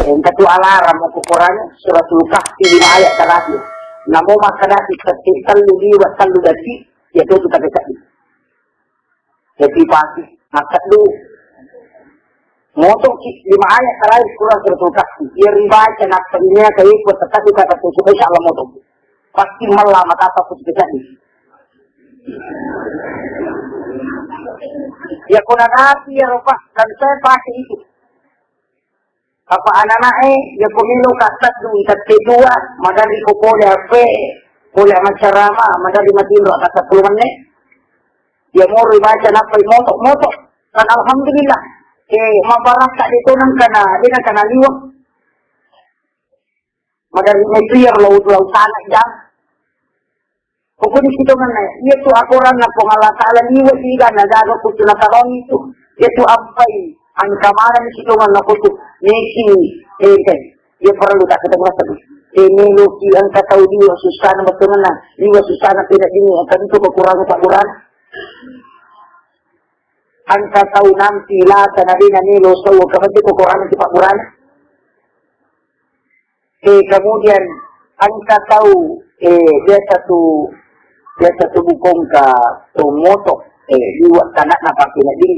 Engka tu alarm pokoran, suratul kahfi lima ayat terakhir. Namo makkadaki sette tellu liwa tellu dati, iya tu tu tapi tadi. Jadi pasti makkaddu. Motoki lima ayat terakhir Quran suratul Kahfi. Iya ribaca nappa dunia kae ko tetap kita tetap insya Allah moto. Pasti mella mata aku tidak. Ya kuna nanti ya ropa dan saya pakai itu. Apa anak-anak eh, ya ko melo ka teddu, tette dua, magari ko pole ape, pole macarama, magari matinro atas sepuluh menit. Iya moro ibaca nappai moto, moto. Dan alhamdulillah, eh, mabarakka de to nangkana, de nangkana liweng. Magari itu iya lau, lau sana jam. Pokoknya sitongenna, iya tu aturanna Puang Allah Taala liweng siga na jaga kutu na tarong itu. Iya tu ampai angka mana ni sitongenna kutu. Nesi, eh, kan. Iya perlu tak kita merasa tu. Eh, melo ki angka tau liweng susah na betul na. Liweng susah na tidak dingin. Angka itu kekurangan tak kurang. Engka tau nampi lasa na dena melo sau, engka matu ko Quran tu Pak Quran. Eh, kemudian engka tau, eh, biasa tu, biasa tu bukongka to moto, eh, liwa tanakna pake na dini.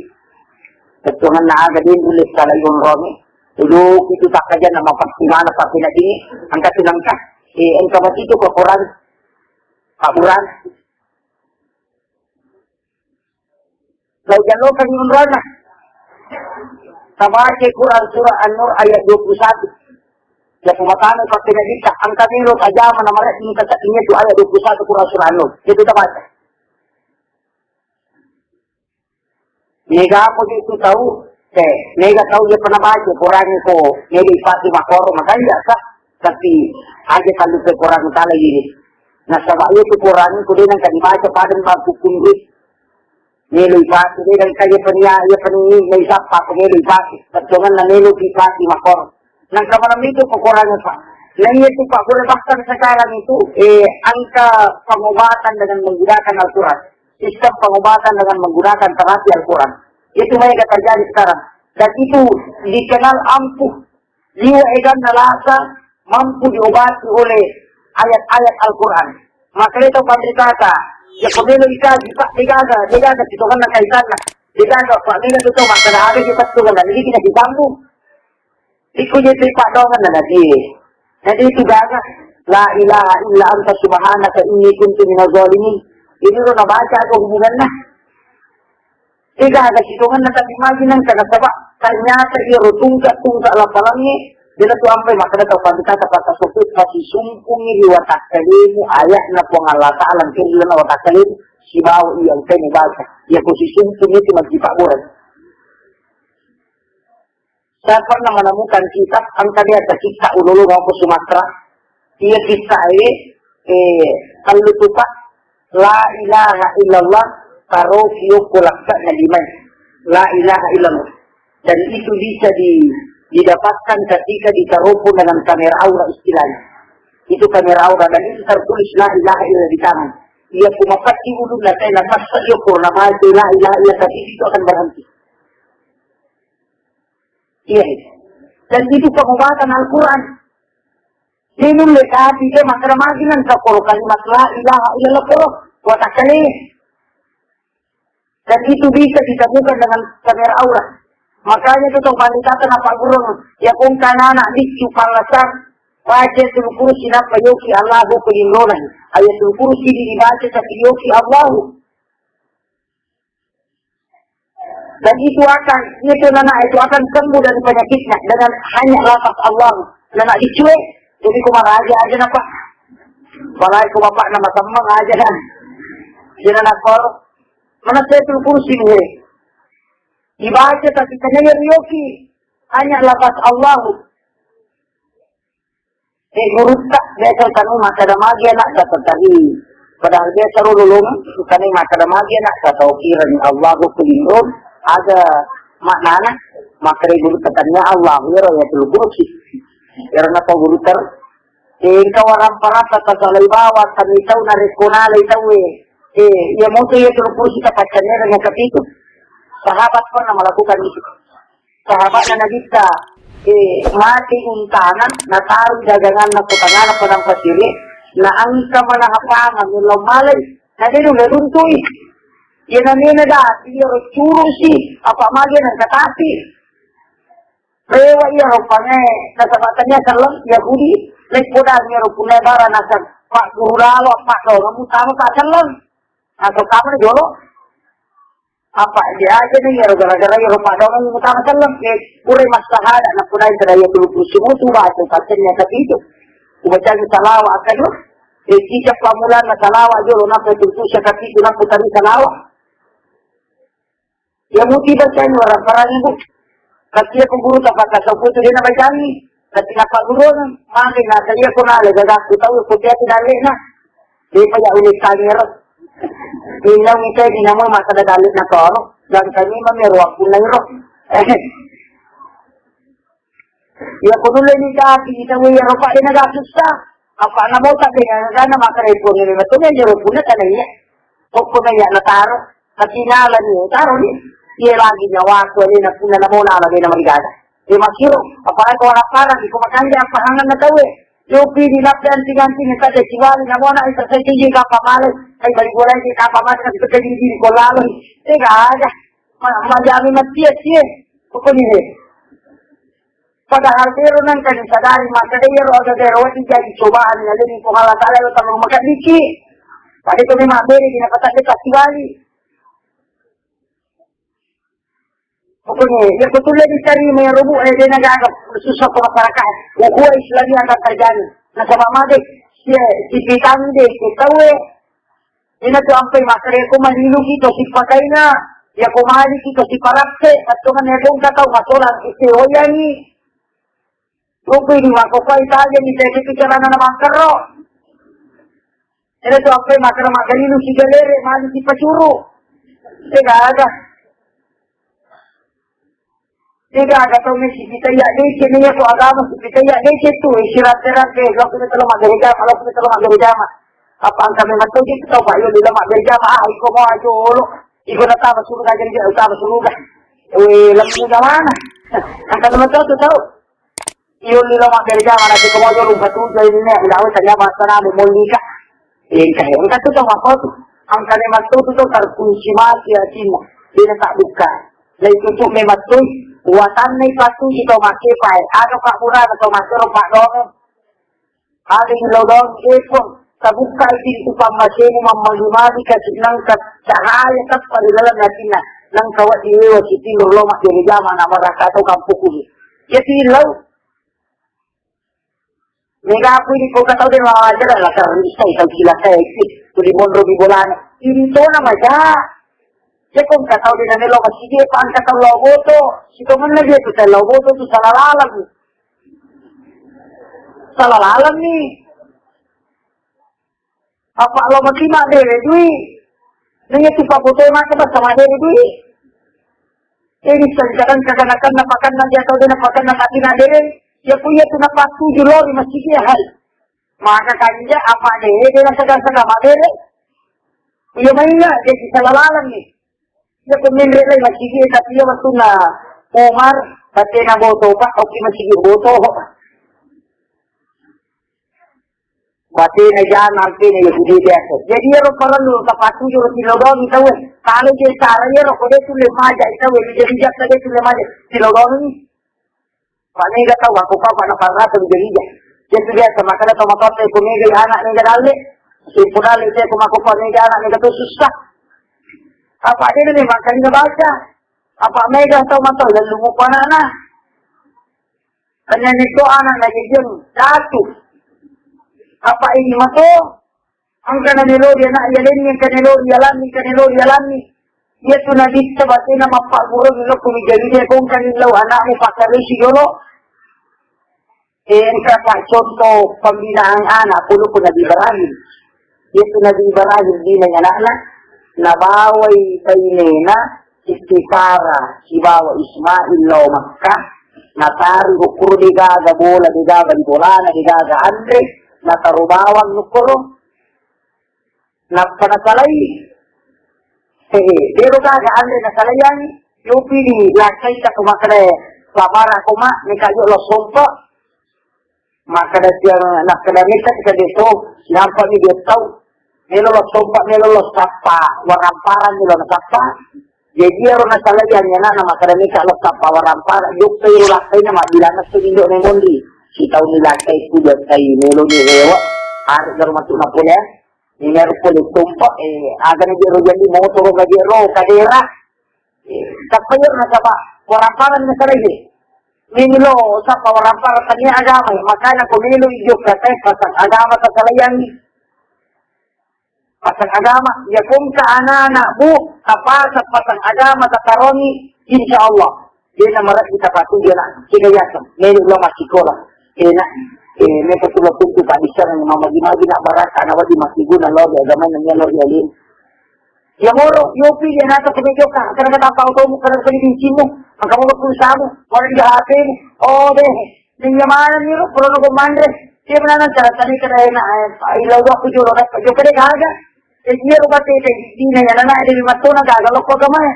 Ketuanganna aga dini ulle salai onroni. Tudu itu takkajanna mapasti mana pake na dini. Engka tu nangka. Eh, engka matu ko Quran. Pak Quran. Lau jalokan onrona. Tabaca Quran surah An-Nur ayat dua puluh satu. Ya, pematana pakai Nabi, angka melo tajama nama rek ini kata ini tu ayat dua puluh satu Quran surah An-Nur. Itu tabaca. Mega apa itu tahu? Eh, mega tahu dia pernah baca Quran itu. Mega ipati makoro, makanya sa. Tapi aja kalau ke Quran Taala ini. Nasaba iya tu Quran itu dia nang dibaca pada bangku kunduit. Melo ipake, de nengka iya pania, iya pania, na isappa ko melo ipake. Perjuanganna melo ipake makor. Nengka malam itu kokorangnge, Pak. Na iya tu, Pak, boleh bahkan sekarang itu, eh, angka pengobatan dengan menggunakan Al-Quran. Sistem pengobatan dengan menggunakan terapi Al-Quran. Itu banyak terjadi sekarang. Dan itu dikenal ampuh. Liwa eganna lasa mampu diobati oleh ayat-ayat Al-Quran. Maka itu panrikata, ya pemelo ikaji, Pak, degaga, degaga sitonganna kaitanna. Jika kau pak mila tu tau masalah ada kita tu kan jadi kita disambung. Iko je tu pak doang kan nanti. Jadi itu gaga. La ilaha illa anta subhanaka inni kuntu minaz zalimin. Ini lo nabaca ke hubungannya. Tidak ada sitonganna, tapi magi nengka nasaba ternyata iyaro tungka-tungka lapalangnge, de na tu ampai makkeda tau panritata pakkasokku, pasisumpungngi ri watakkalemu aya'na Puang Allah Ta'ala engka ri lalenna watakkalemu, sibawa iya engkae mubaca. Iya ko sisumpungngi tu majji pabbureng. Saya pernah menemukan kitab, engka dia ada kitab ulolo mau ke Sumatera. Iya kitab e, eh, tellu tupa, la ilaha illallah, taroki yokko lakka'na limai. La ilaha illallah. Dan itu bisa di, didapatkan ketika ditaropong dengan kamera aura istilahnya. Itu kamera aura dan itu tertulis la ilaha illallah di tangan. Iya kuma pati ulunna tena tassa yokko na baca la ilaha illallah, tapi itu akan berhenti. Iya. Dan itu pengobatan Al-Quran. Dia nulle kati dia makkeda magi nengka koro kalimat la ilaha illallah koro watakkale. Dan itu bisa ditemukan dengan kamera aura. Makanya itu tong pandita tena paggurung, ya kong kana anak biccu pallasan, baca Ayatul Kursi nappa yoki Allahu kulinrona. Ayatul Kursi dibaca tapi yoki Allahu. Dan itu akan, itu nana itu akan sembuh dari penyakitnya dengan hanya lafaz Allah. Nana dicue, jadi kumaraja aja napa. Balai ku bapak nama semmeng aja kan. Jadi nana kor, mana saya tuh kursi nih. Dibaca tapi kena ya rioki. Hanya lafaz Allah. Eh, gurutta, biasa tanu makkeda magi anakta tadi. Padahal biasa ro lolong, tanu makkeda magi anakta tau kirani Allahu kulinrong, aga maknana, makkeda gurutta tania Allah, iyaro Ayatul Kursi. Iyaro napa gurutta ro. Eh, engka warang parata tasalai bawang, tani tau narekko nalai tau e. Eh, iya moto Ayatul Kursi tapaccanera nakapitu. Sahabat pernah melakukan itu. Sahabatna Nabitta, eh, mati untana, nataru daganganna ko tangana padang pasire, na engka manaha panga mellau malai, na de nulle runtui. Iya namena dati, iya rocuru si, apa mage nengka tapi. Rewa iya ropange, nasaba tania selleng Yahudi, lepodan iya ropunna bara nasang, Pak Guru lalo, Pak Dolo, mutama Pak selleng. Atau kamu jolo? Apa dia aja nih, ya, gara-gara ya, rupa doang yang utama kan, ya, pura masalah ada, nak pura yang terakhir dulu kursi mutu, baca, bacanya tapi itu. Baca salawat, kan, lo? Ya, kita pamulan salawat, jolo, nak itu, saya tapi itu, nak putari salawat. Ya, muti bacanya, orang-orang itu. Tapi aku guru tak pakai sopo itu, dia nak bacanya. Tapi nak Pak Guru, makin nak saya pun ada, gak aku tahu, seperti apa dalilnya. Depa ya ulle tangero. Minang mita dinamo makkeda dalil na toro, dan kami mami ruang punna iro. Ya kudu le ni dati kita we ya ropa dena gak susah. Apa na mota dena gana makkeda ipo ni na tone jero punna kana iya. Pokoknya ya na taro, tapi nala ni taro ni. Iya lagi nyawaku ni na punna na mona na dena marigada. Iya makkiro, apalagi ko lappalang, iko makanja apa hanganna tauwe. Yopi di lappeang tiganti ni tadde siwali na mona ita sai tuju kapa male, sai bali bola di kapa male na kita jadi diri ko lalo. Tega aja. Ma-, majami mati ya cie. Pokoknya deh. Padahal dero nang kan sadari maka dero aga dero wati jadi cobaan na deni ko Allah Taala yo tamu maka diki. Tadi to memang beri di na kata kita siwali. Pokoknya, ya betul lagi cari merobu, eh, dia naga susah ke masyarakat. Ukua Islamiyah akan terjadi. Nasaba made, si, si pitang de, si tawe. Ina tu ampai makare ko malilu kita si pakaina, ya ko mali kita si paratte, patungan ya dong katau masolang isi oyani. Rupui di mako pai taja ni tete pikiran anak makaro. Ede tu apa makara makkalilu sigalere magi sipacuru. Tega aga. Tega aga tau mesi kita ya dece ni ko agama si kita ya dece tu istirahat terakhir laku ni telo maggere jama, laku ni telo maggere jama. Apa angka memang tu kita tau pak yo lila maggere jama ah iko mau aja olo. Iko na tama suruga jadi dia utama suruga. Eh laku ni mana? Angka memang tu tau. Iyo lilo maggere jama na siko mojo rupa tu jadi ne ilawe tanya bahasa na molika. Engka engka tu tau apa tu. Angka memang tu tu terkunci mati hatinya. Dena tak buka. Lai tutup memang tu, watanna ipatuju tau makepae. Aga pabburana tau makero paddoangeng. Ada illau doang, eh, Puang, tabukkai pintu pammasemu, mammagi-magi kasi nangka cahaya tappa ri laleng atinna, nangka wedding ewa sitinro lao mabbere jama na maraka tau kampokku ni. Jadi illau. Mega aku ini kau kata udah wajar lah, karena bisa tau cilaka itu, tuli monro di bolana. Ini tona maja. Ceko engka tau de namelo masigi, pa engka tau lao boto. Sitomenna je tu tau lao boto tu sala laleng. Sala laleng ni. Apa lao mati mabbere dui. Nanya tu paboto maka basa mabbere dui. Ini sangkaran kaganakan napakanna dia tau de napakanna tapi na dere. Ya ku iya tu napatuju lao di masigi ya hai. Maka kanja apa de de na sega-sega mabbere. Iya mainga jadi sala laleng ni. Iya, pemimpin lagi masigi, tapi iya wettunna Umar, batena boto, Pak, oke masigi boto. Batena jana, ampena Yahudi biasa. Jadi, iya ro parellu, tapatuju ro tilodongi tau, eh. Kalau dia cara, iya ro, kode tu le maja, tau, eh. Jadi, jaka dia tu le maja, tilodongi. Pak mega tau, aku kau, Pak, na parrasa, jadi, iya. Dia tu biasa, makanya tau, matoa, ko mega, anak, mega, dalle. Simpu dalle, saya, ko mako, Pak, mega, anak, mega, tu susah. Apa dia ni, makanya baca. Apa mega tau, matoa, lalu, mupa, anak, anak. Hanya ni tu, anak, lagi, jeng, jatuh. Apa ini, matoa? Engka namelo ri ana' yalenni, engka nelo ri yalanni, engka nelo ri yalanni. Iyatu nabitta batena mappaggurung lokko mi jaji de, ko engka nillau ana'mu pakkarisi jolo. Eh, engka pa contoh pembinaan anak, ko lokko Nabi Ibrahim. Iyatu Nabi Ibrahim binai ana'na, nabawai bainena, Istighfara sibawa Ismail lao Makkah, natari ukkuru degaga bola, degaga di bolana, degaga anre, nataro bawang ukkuru, nappa nasalai. Hehe, dero gaga anre nasalaiangi, yopi di lakkai ka ko makkeda, "Labara ko ma, meka jo lo sompa." Makkeda sia, nakkeda metta sia deso, nampami dia tau. Melo lo sompa, melo lo sappa, waramparang melo na sappa. Jadi ero nasalaiangi ana'na makkeda metta lo sappa waramparang, jokka ero lakkaina mabbilang esso indo' ne monri. Sitauni lakkai ku jokkai melo ni rewa, hari garo matu napole. Ini harus pole sompa, eh, aga na jero jadi motoro ga jero, kadera. Tappa iyaro nasaba waramparang nasaba iye. Melo lo sappa waramparang tania agama, makana ko melo ijo katai pasang agama tasalaiangi. Pasang agama, ya kongka anak-anak bu, tapasang pasang agama tatarongi, insya Allah. Dia nama kita patuh dia nak, kita yakin, melo lo masikola. Enak, eh, mereka tulah tentu tak bisa, magi-magi nak baraka, nak wajib masih guna lo, agama yang lo, ya, Iya moro, yopi dia nata ko mejoka, karena kata apa otomu, karena ko dibincimu, maka moro pulsamu, moro di H P-mu. Oh deh, iya mana ni ro, perlu ko manre. Dia mana cara tadi kena enak, eh, ilau aku jolo dapat jokka de gaga. Jadi dia rupa tete, dina ya nana, dia lima tona gaga, lo kok kemana?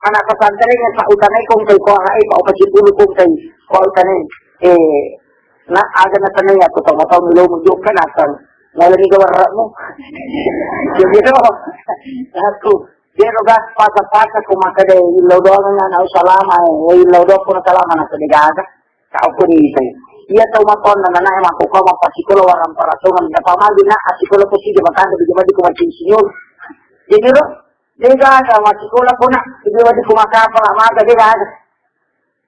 Anak pesantren yang tak utanai kong kai ko ai, pak oka cipulu kong kai ko utanai. Eh, nak aga na tanai aku tau tau milo mujukkan atang. Mulai ni gawarmu. Jadi lo, aku dia lo gas pasa-pasa ko makkeda illau doang anak salama, eh, illau doang pun salama nak kena gaga. Kau pun ini saya. Iya tau matonna anak yang aku kau mapasikola waramparang tongan. Apa maju nak asikola posisi matanda di zaman di kumancing sinyur. Jadi lo, Degaga massikola pona, idiwa di kumakapala mata degaga.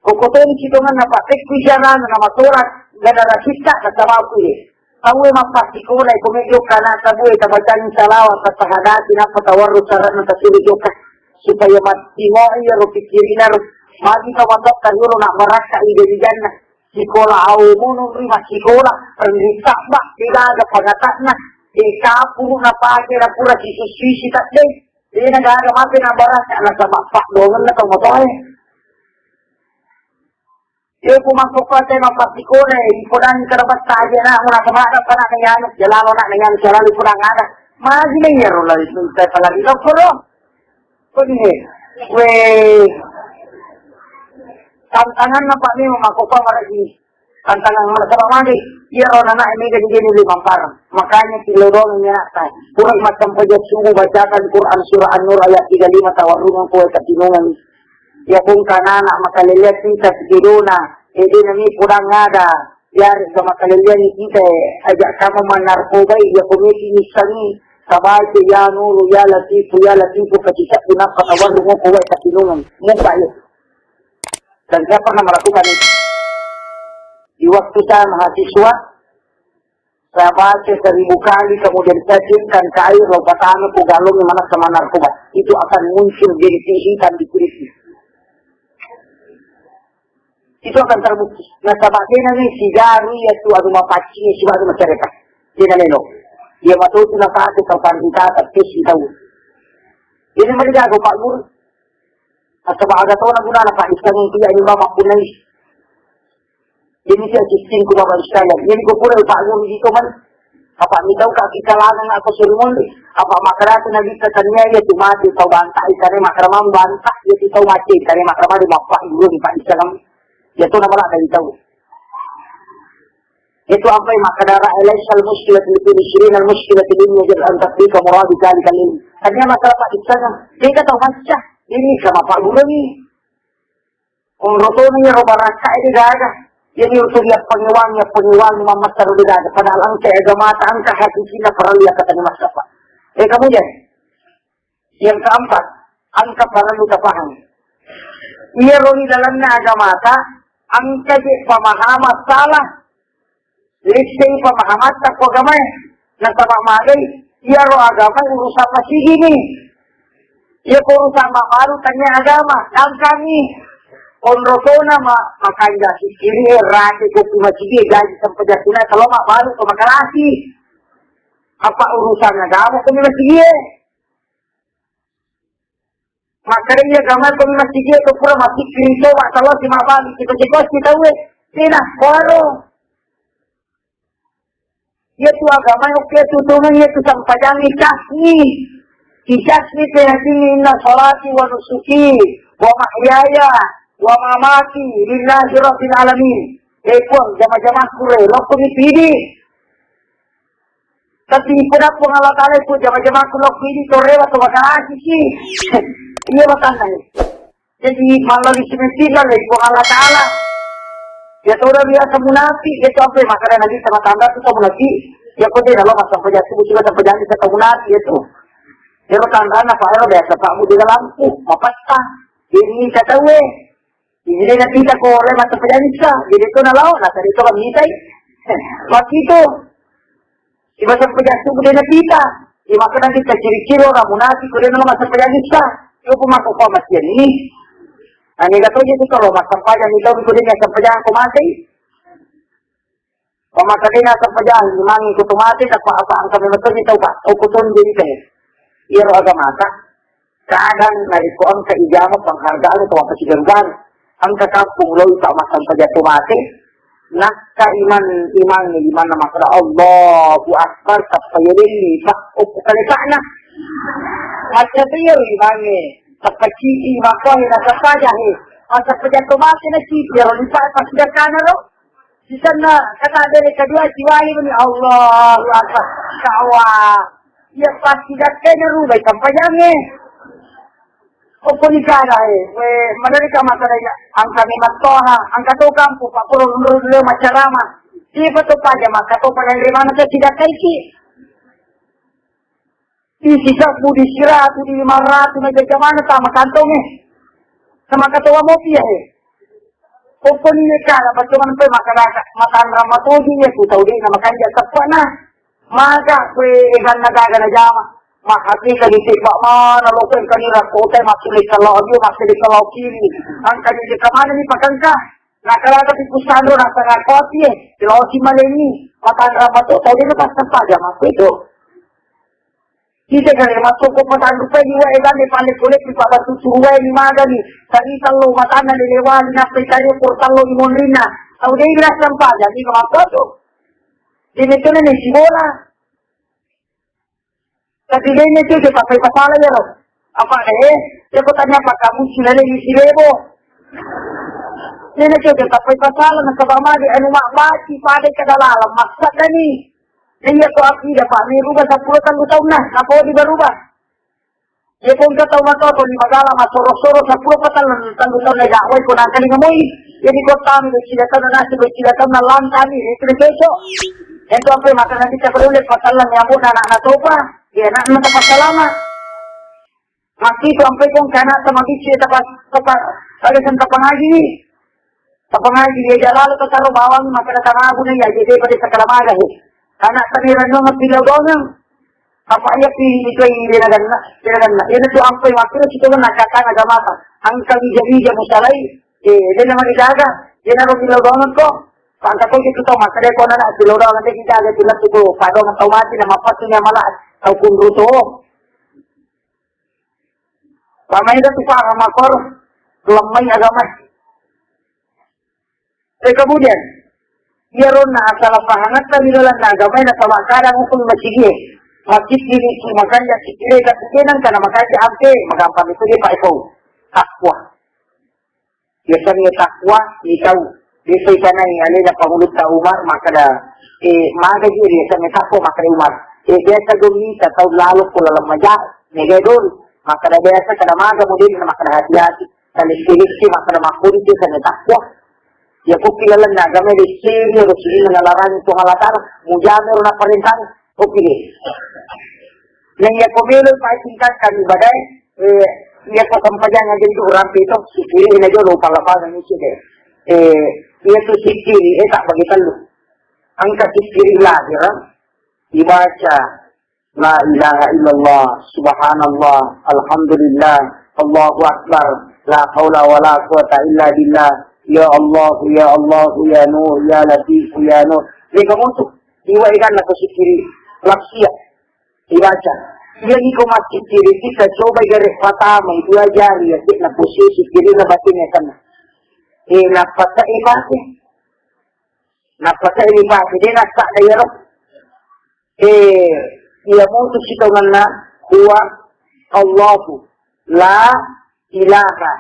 Kokotoni sitongenna patekku ijarana na matorak, gadara sitta na sabaku ye. Tauwe mappassikola ko me jokka na tabue tabacangi salawat, tasahadati, nappa tawarru saranna tasulu jokka. Supaya mattimoi iyaro pikkirina ro. Magi tau matokka riolo na marakka ija-ijanna. Sikola au mono ri massikola, ri sabba, degaga pangatakna, de kapuru napake na pura sisissi tadde. Dena gaga mate na barasa nasaba paddoangenna tau matoae. Ye ku makkokkoe mappassikolae, ipodangi karabatta aja na, munasaba ada pana na yanu, jalalo na yanu, jalalo ipodang ada. Magi na iyaro lari minta palari lokkoro. Koni he. We. Tantanganna pak memang makkokkoe maragi. Tantangan mana sabab magi? Iya ro anak mega di dini lima parang. Makanya kilo dong ya. Kurang macam pajak subuh bacakan Quran surah An-Nur ayat tiga lima tawarrung ko katinungan. Ya pun kana anak makalelea kita sidona. Ede nami kurang ada. Yare ga makalelea ni kita aja kamu manarkobai ya komisi misangi. Sabaca ya Nuru ya Latifu ya Latifu kecicak guna ketahuan rumah kowe katinungan. Muka ya. Dan saya pernah melakukan itu. Di waktu saya mahasiswa, saya baca seribu kali, kemudian saya tiupkan ke air, lalu pertama ku galungi mana sama narkoba. Itu akan muncul binti hitam di kulit. Itu akan terbukti. Nasaba' de' nami sigaru iya tu anu mapaccing sibawa masyarakat. De' namelo. Iya matu tu napake tau panrita, tapi si tau. Ini melihat Pak Guru. Nasaba' aga tona gunana Pak Islam itu ya ini bawa punai. Ini si assisting ku Bapak Islam. Ini ku pura Pak Guru itu man. Apa' mitau ka' kikalangan apa' suri monri. Apa' makkeda tu Nabi tania iya tu mati tau banta' ikane makkeda mau banta' iya tu tau mati ikane makkeda mau mappa' guru di Pak Islam. Iya tu nama lah dari tau. Itu apa yang makkeda ra'ilai sal muskilat itu disirin al muskilat ini jadi antak di kamu rabi kali kali ini. Tania masalah Pak Islam. Dia kata baca. Ini sama Pak Guru ni. Onrotona iyaro barakkae de' gaga. Jadi untuk yappangewangi, yappangewangi mammattaro de' gaga. Padahal engka agamata, engka hakikina parellu yakkatenni massappa. Eh, kemudian, yang keempat, engka parellu tapahang. Iyaro ri lalenna agamata, engka je pemahaman salah. Lissei pemahamatta ko agamae. Nasaba' magai, iyaro agama urusan masigi ni. Iya ko urusan mabbalu tania agama, gangkangi. Onrotona ma-, makanja sikkiri, eh, rate kopi masigi, gaji sempajang tunai, kalau mabbalu ko makalasi. Apa' urusan agama ko masigi, eh. Makkeda iya agama ko masigi ko pura masikkiri to, wa talo si mabali ciko-ciko si tauwe. Sina, waro. Iya tu agama oke tu tunang iya tu sampajang icasni. Icasni pe hajini inna salati wa nusuki wa mahyaya wa mamati lillahi rabbil alamin. Eh Puang, jama-jamaku re, lokko mi pidi. Tapi pada Puang Allah Ta'ala itu jama-jamaku lokko ini torewa to makalasi si. Iya matanna. Jadi malah di sini tidak dari Puang Allah Ta'ala. Ya tahu dah biasa munafik, ya tahu apa yang makan nanti sama tanda tu sama lagi. Ya kau tidak lama sampai jatuh, cuma sampai jadi kita munafik itu. Ya tanda apa ya biasa Pak Bu di dalamku, apa tak? Ini kata gue. Jadi, napita ko ore massempajang issa. Jadi, to nalao, na tadi to mitai. Waktu itu, di massempajang subuh de' napita. Di maka nanti terciri-ciri orang munafik, ko de' nalao massempajang issa. Yo, pun mako kau mati ini. Nah, ini kata dia tu kalau massempajang itu, ko de' massempajang ko mati. Pamakadenna sempajang, imangngi ko to mate, tappa apa engka memeng to tau, Pak. Okko to jadi teh. Iyaro agamata, kadang narekko engka ijama penghargaan atau apa sigarugang, engka kampung loi, Pak, massempajang to mate, nakka imang, imangnge, imanna makkeda, "Allahu Akbar," tappa yelenni, Pak, okko kalesa'na. Macca to iyaro imangnge, tappa ciki, makkoe, nasempajang, eh. Massempajang to mate na ciki, iyaro lipa, pas sidakkana ro. Sisenna kata dere kedua siwali meni Allahu Akbar. Kawa. Iya pasti dakkena rubai sampajangnge. Opo ni kada e, we, madari ka makkada iya, engka ni mattoha, engka to kampu, Pak, pura luru-luru macarama. Sipa to paja, makka to pada ri mana to tidak kaiki. Isi sabbu di siratu di lima ratu na jaja mana sama kantongnge. Sama katoa mopi ya, eh. Pokoknya kala bagaimana pe masyarakat matanra matoji ya tu tau de' na makanja teppana. Maka kue eganna gaga na jama. Mahati ka di tiba mana lo kue kanira kota masuk di kalau dia masuk di kalau kiri. Angka di kamana ni pakangka. Nakala tapi kusandro na tengah koti, eh. Kalau si maleni matanra mato tau de' na pas tempat jama itu. Ite kale massokko patanrupai liwa egande palle-polepi pabbattu suruwae ni magani, tari tello matanna lelewali nappai tari pur tello ni monrinna. Tau dei rasa mpaja ni mappotu. Dene tone ne sibola. Tapi dene tu je papai pasala yaro. Apa de, je ko tanya apa kamu silale ni silebo. Nena coba tappai pasala nasaba magi anu mabbaci pada kada laleng maksudani. Iya ko akidah Pak, mi rubah seppulo tellu taunna, apa dibarubah? Iya ko engka tau matoa to di magala masoro-soro seppulo pa tellu, tellu taunna jawa ko nangkalinga moi. Jadi ko tami do cida taunna nasi do cida taunna lantani, itu de cocok. Itu apa maka nanti tak perlu pasal yang mau anak-anak topa, ya anak-anak pasal lama. Makkitu ampai kong kana sama bicci tapa tapa ada sen tapa ngaji. Tapa ngaji ya jalalo to taro bawang maka datang abu na ya jadi pada sakala maga he. Kana tani ranno mati lo dongeng. Apa ya pi itu yang dia ganna, dia ganna. Ini tu ampai makkitu situ kan nakata agama apa. Angka bija-bija musalai. Eh, dia nama dijaga. Dia nama bilo dongeng kok. Pangka kok itu tau maka dia kona nak bilo dongeng dia dijaga tu nak tu padong tau mati nama apa tu nyamala tau kunru tu. Pamaega tu paham akor lemmai agama. E kemudian, iya ronna asala pahangatta ri lalenna agamae nasaba kadang hukum masigi e. Masigi ni si makanja sikire ka sikire nang kana makanja ampe magampang itu dia pakai kau. Takwa. Biasanya takwa ni tau. Biasa ikanai alena pangulutta Umar makkada, eh, maga ji biasanya takwa makkada Umar. Eh, biasa gomita tau lalo ko laleng maja, mega dol. Makkada biasa kada maga modelna makkada hati-hati. Talessi-lessi makkada makkunci sana takwa. Ya ko pi lalenna agama lesseri ro sininna nalarangi Puang Allah Taala, mujame ro naparentang. Oke deh. Nah, iya ko melo pa tingkatkan ibadah, eh, iya ko sempajang aja itu rampe itu, sikiri ini aja lo pala-pala ni sih deh. Eh, iya tu sikiri, eh, tak bagi telu. Angka sikiri lahir, dibaca, La ilaha illallah, subhanallah, alhamdulillah, Allahu akbar, la haula wala quwata illa billah, ya Allah, ya Allah, ya Nur, ya Latif, ya Nur. Deka mutu, iwa ikan aku sikiri, lapsia. Dibaca. Iya niko massikiri kita coba gare patama dua jari ya sik na posisi kiri na batin ya sana. Eh, napasa ipake. Napasa ipake. Dia nasa da yaro. Eh, iya mutu sitonganna huwa Allahu la ilaha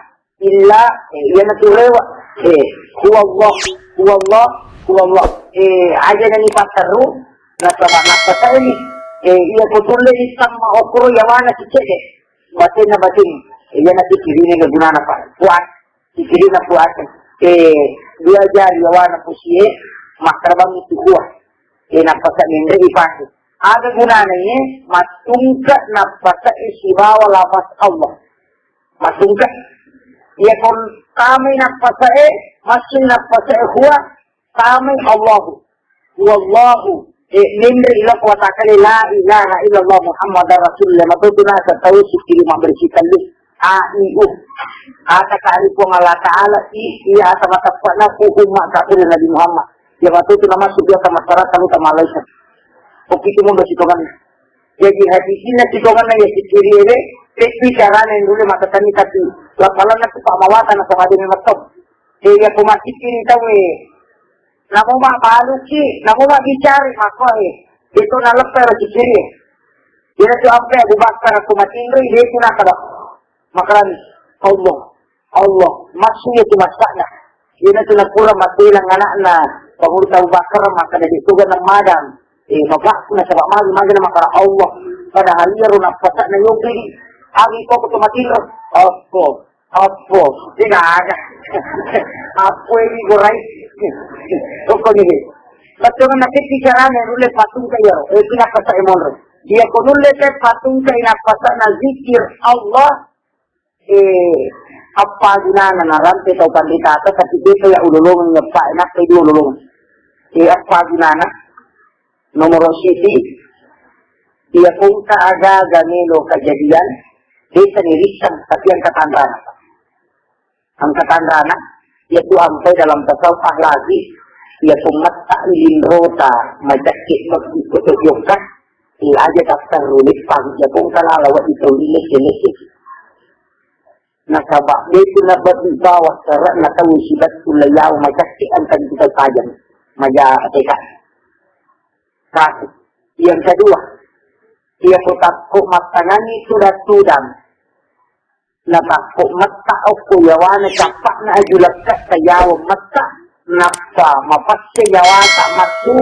illa, eh, iyana tu rewa. Eh, huwallah, huwallah, huwallah. Eh, aja nani paterru, nasaba napasai ni. Eh, iya ko tulle ni tamma okoro yawana sicede. Batenna batin. Eh, iyana tu kirine gunana pa. Kuat. Sikirina puasa. Eh, dua jari yawana pusie, makkarabang itu kuah. Eh, napasa nende ipake. Aga gunana ye, matungka napasa sibawa lafaz Allah. Matungka. Iya kon tamai napasa e, masing napasa e huwa, tamai Allahu. Huwallahu. Eh, minri ila kuatakale la ilaha illallah Muhammadar Rasulullah. Matotu nasa tau sikiri mabbersih kalli. A, I, U. Ata kali Puang Allah Ta'ala, I, iya ata matappa na ku umma kapil Nabi Muhammad. Ya matotu namasuk dia sama syarat kalau tak malaikat. Oke, itu mau bersitongan. Jadi hadisnya sitongan ya sikiri ini, tapi caranya yang dulu mata tani tapi lapalan itu pak mawata na sama dengan matop. Eh, ya aku masih kiri tahu eh. Namo mabbaluki, namo mabbicari, makkoe, deto naleppe ro sikiri. Iyana tu ampe Abu Bakar ko matinroi, detu nakada. Makarani, Allah, Allah, massu iya tu massa'na. Iyana tu napura matelang anakna, pangurutta Abu Bakar, makkada detu ga nammadang. Eh, bapakku nasaba magi, magi na makkada Allah. Padahal iyaro nappasa'na yobbiri. Agi koko tu matinro. Apa? Apa? Tidak ada. Apa ini gorai? Pokoknya ini. Betul nanti bicaranya nulle patung kayak, eh, tidak kata monro. Dia ko nulle te patung kayak apa sana zikir Allah, eh, apa gunana narampe tau pandita atau tapi dia kayak ulolong nyepak, enak kayak dia ulolong. Eh, apa gunana? Nomor siji, iya pungka aga-aga melo kejadian, desa ni risang, tapi angka tanrana. Angka tanrana, iya tu ampai dalam tasawuf ahlaki, iya pungetta linrota, macakke mekki koto jokka, iya aja daftar rulik pagi, iya pungka lalawa itu lilek-lilek. Nasaba, detu nabeddi bawa sere na tau sibattu layau macakke angka digital tajam. Maja A T K. Satu. Yang kedua, iya ko takko mattangangi tudang-tudang. Natakko metta okko yawana cappa'na aju lekka, tayawa metta, nappa mapesse yawata mattu,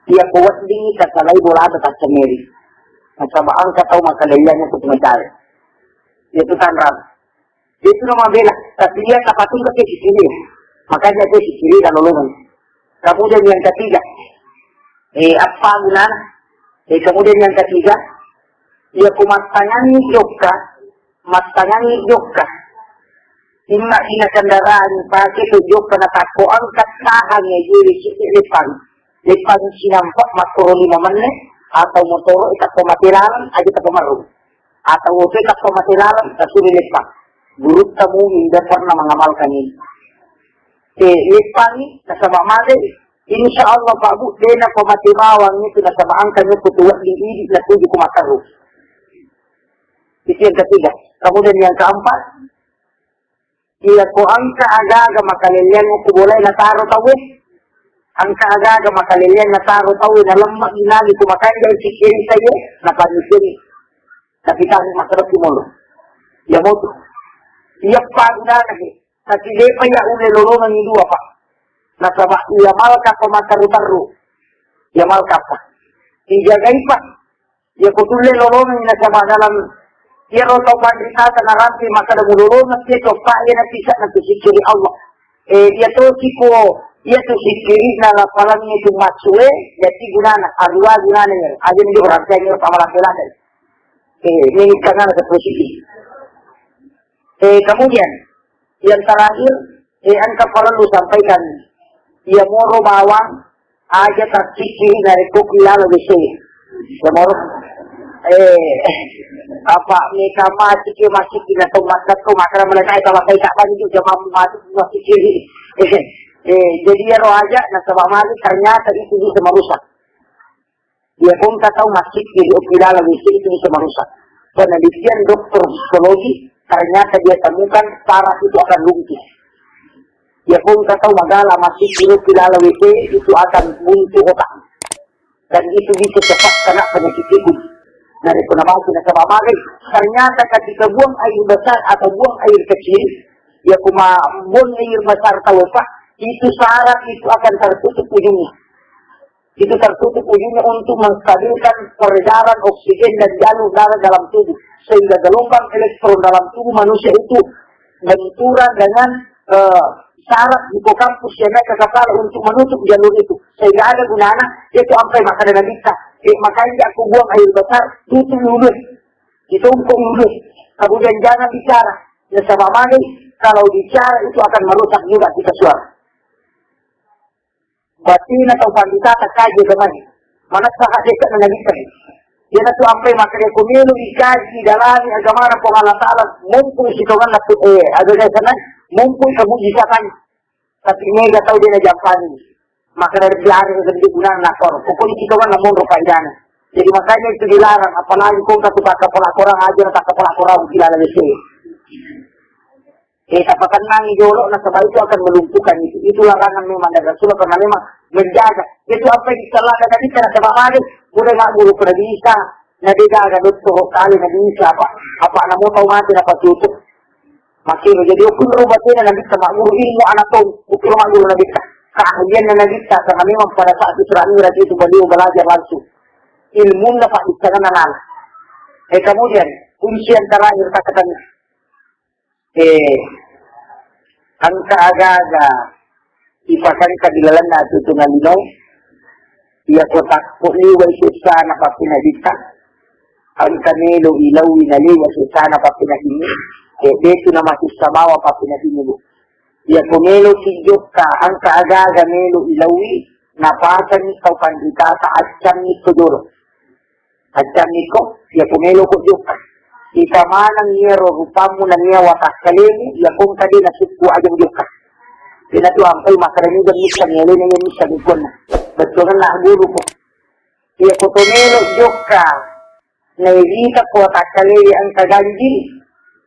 iya ko wedding tasalai bolata taccameri. Nasaba engka tau makalelliang ko macawe. Iya tu tanrang. Itu nama bela, tapi iya tapatung ke sisiri. Makanya ke sisiri kalau lolong. Kemudian yang ketiga, eh, apa gunana? Eh, kemudian yang ketiga, iya ku mattangani jokka, mattangani jokka. Imma ina kendaraan pake tu jokka natakko angkat tahan ya jadi sikit lepang. Lepang sinampak makro lima menit atau motor itak pematiran aja tak pemeru. Atau oto itak pematiran tak sudah lepang. Guru kamu indah pernah mengamalkan ini. Eh, lepang ni nasaba mate. Insya Allah Pak Bu, dena pemati bawang itu nasaba angka nyuku tuwak di idi na tuju ku makaru. Itu yang ketiga. Kemudian yang keempat, iya ko angka agaga makalelliang ku bolai nataro tauwe. Angka agaga makalelliang nataro tauwe na lemma inani ku makanja sikiri saye na panisiri. Tapi kami masalah kumolo. Ya motu. Iya paguna lagi. Tapi depa ya ule lolongan dua Pak. Nasaba iya malka ko makaru-karu. Iya malka Pak. Dijagai Pak. Iya ko tulle lolongengngi nasaba dalam iyaro tau panritata narampe makkeda mulolongeng piye coppa iya napisa napisikkiri Allah. Eh, iya to siko, iya tu sikkiri na lapalangnge tu maccue, jadi gunana, arua gunana iya. Aja ni orang kaya orang pamala pelada. Eh, ini kangen ke posisi. Eh, kemudian yang terakhir, eh, engka parellu sampaikan, iya moro bawang aja takkikiri narekko ku ilala W C. Iya moro, eh, apa meka mati ke masih kena tomat atau makanan mereka itu apa tak banyak juga mampu mati masih kiri. Eh, eh, jadi ya roh aja, nasaba mati ternyata itu bisa merusak. Iya pun kau masih di dalam W C itu bisa merusak. Penelitian dokter psikologi ternyata dia temukan saraf itu akan luntur. Iya pun kau magala masih di dalam W C itu akan buntu otak. Dan itu bisa cepat kena penyakit itu. Dari penambahan nasaba mari, ternyata ketika buang air besar atau buang air kecil, ya kuma buang air besar tahu Pak, itu saraf itu akan tertutup ujungnya. Itu tertutup ujungnya untuk menstabilkan peredaran oksigen dan jalur darah dalam tubuh, sehingga gelombang elektron dalam tubuh manusia itu benturan dengan, eh, saraf hipokampus yang naik ke kepala untuk menutup jalur itu, sehingga ada gunana itu sampai makanan kita. Eh, makanya aku buang air besar, tutup mulut, ditumpuk mulut, kemudian jangan bicara. Ya sama mani, kalau bicara itu akan merusak juga kita suara. Batina tau pandita takaji agamai. Manessa haddesa na nabitta. Iyanatu ampai makkeda ko melo ikaji dalami agamana Puang Allah Taala, mumpung sitonganna tu, eh, agamana sana, mumpung kamuji satang. Tapi mega tau dena jampani. Maka dari biari gede gunana nakor. Pokoknya sitonganna monro faidana. Jadi makanya itu dilarang, apalagi kau tak suka kepala orang aja, tak kepala orang gila lagi sih. Eh, tapatennangi jolo, nasaba itu akan melumpuhkan itu. Itu larangan memang dari Rasulullah karena memang menjaga. Itu apa yang disalahkan tadi karena sebab ada. Udah nggak guru pernah bisa. Nabi jaga dokter kali Nabi bisa apa? Apa namu tahu mati apa tutup? Makin jadi hukum rumah sini Nabi sama guru ilmu anatom. Hukum rumah guru Nabi keahlian Nabi karena memang pada saat Isra Mi'raj itu beliau belajar langsung ilmu apa istilah anak. Eh, kemudian kunci yang terakhir katakan Eh, engka aga-aga ipasangka di lalenna atutunna lino, iya ko takko liwai sussana pappinaditta, engka melo ilauwi naliwa sussana pappinadingnge, eh, detu namasussa bawa pappinadingnge, Bu. Iya ko melo sijokka, engka aga-aga melo ilauwi, napasangi tau panritata accangi to jolo. Accanniko, iya ko melo ko jokka. Ita maneng iyaro rupammu nennia watakkalemu, iya ko engka de nasukku aja jokka. Dena tu ampai makkeda niga missang, alena iya missang ikonna. Bettuanna guru ko. Iya ko to melo jokka. Nairita ko watakkalewe engka ganjil.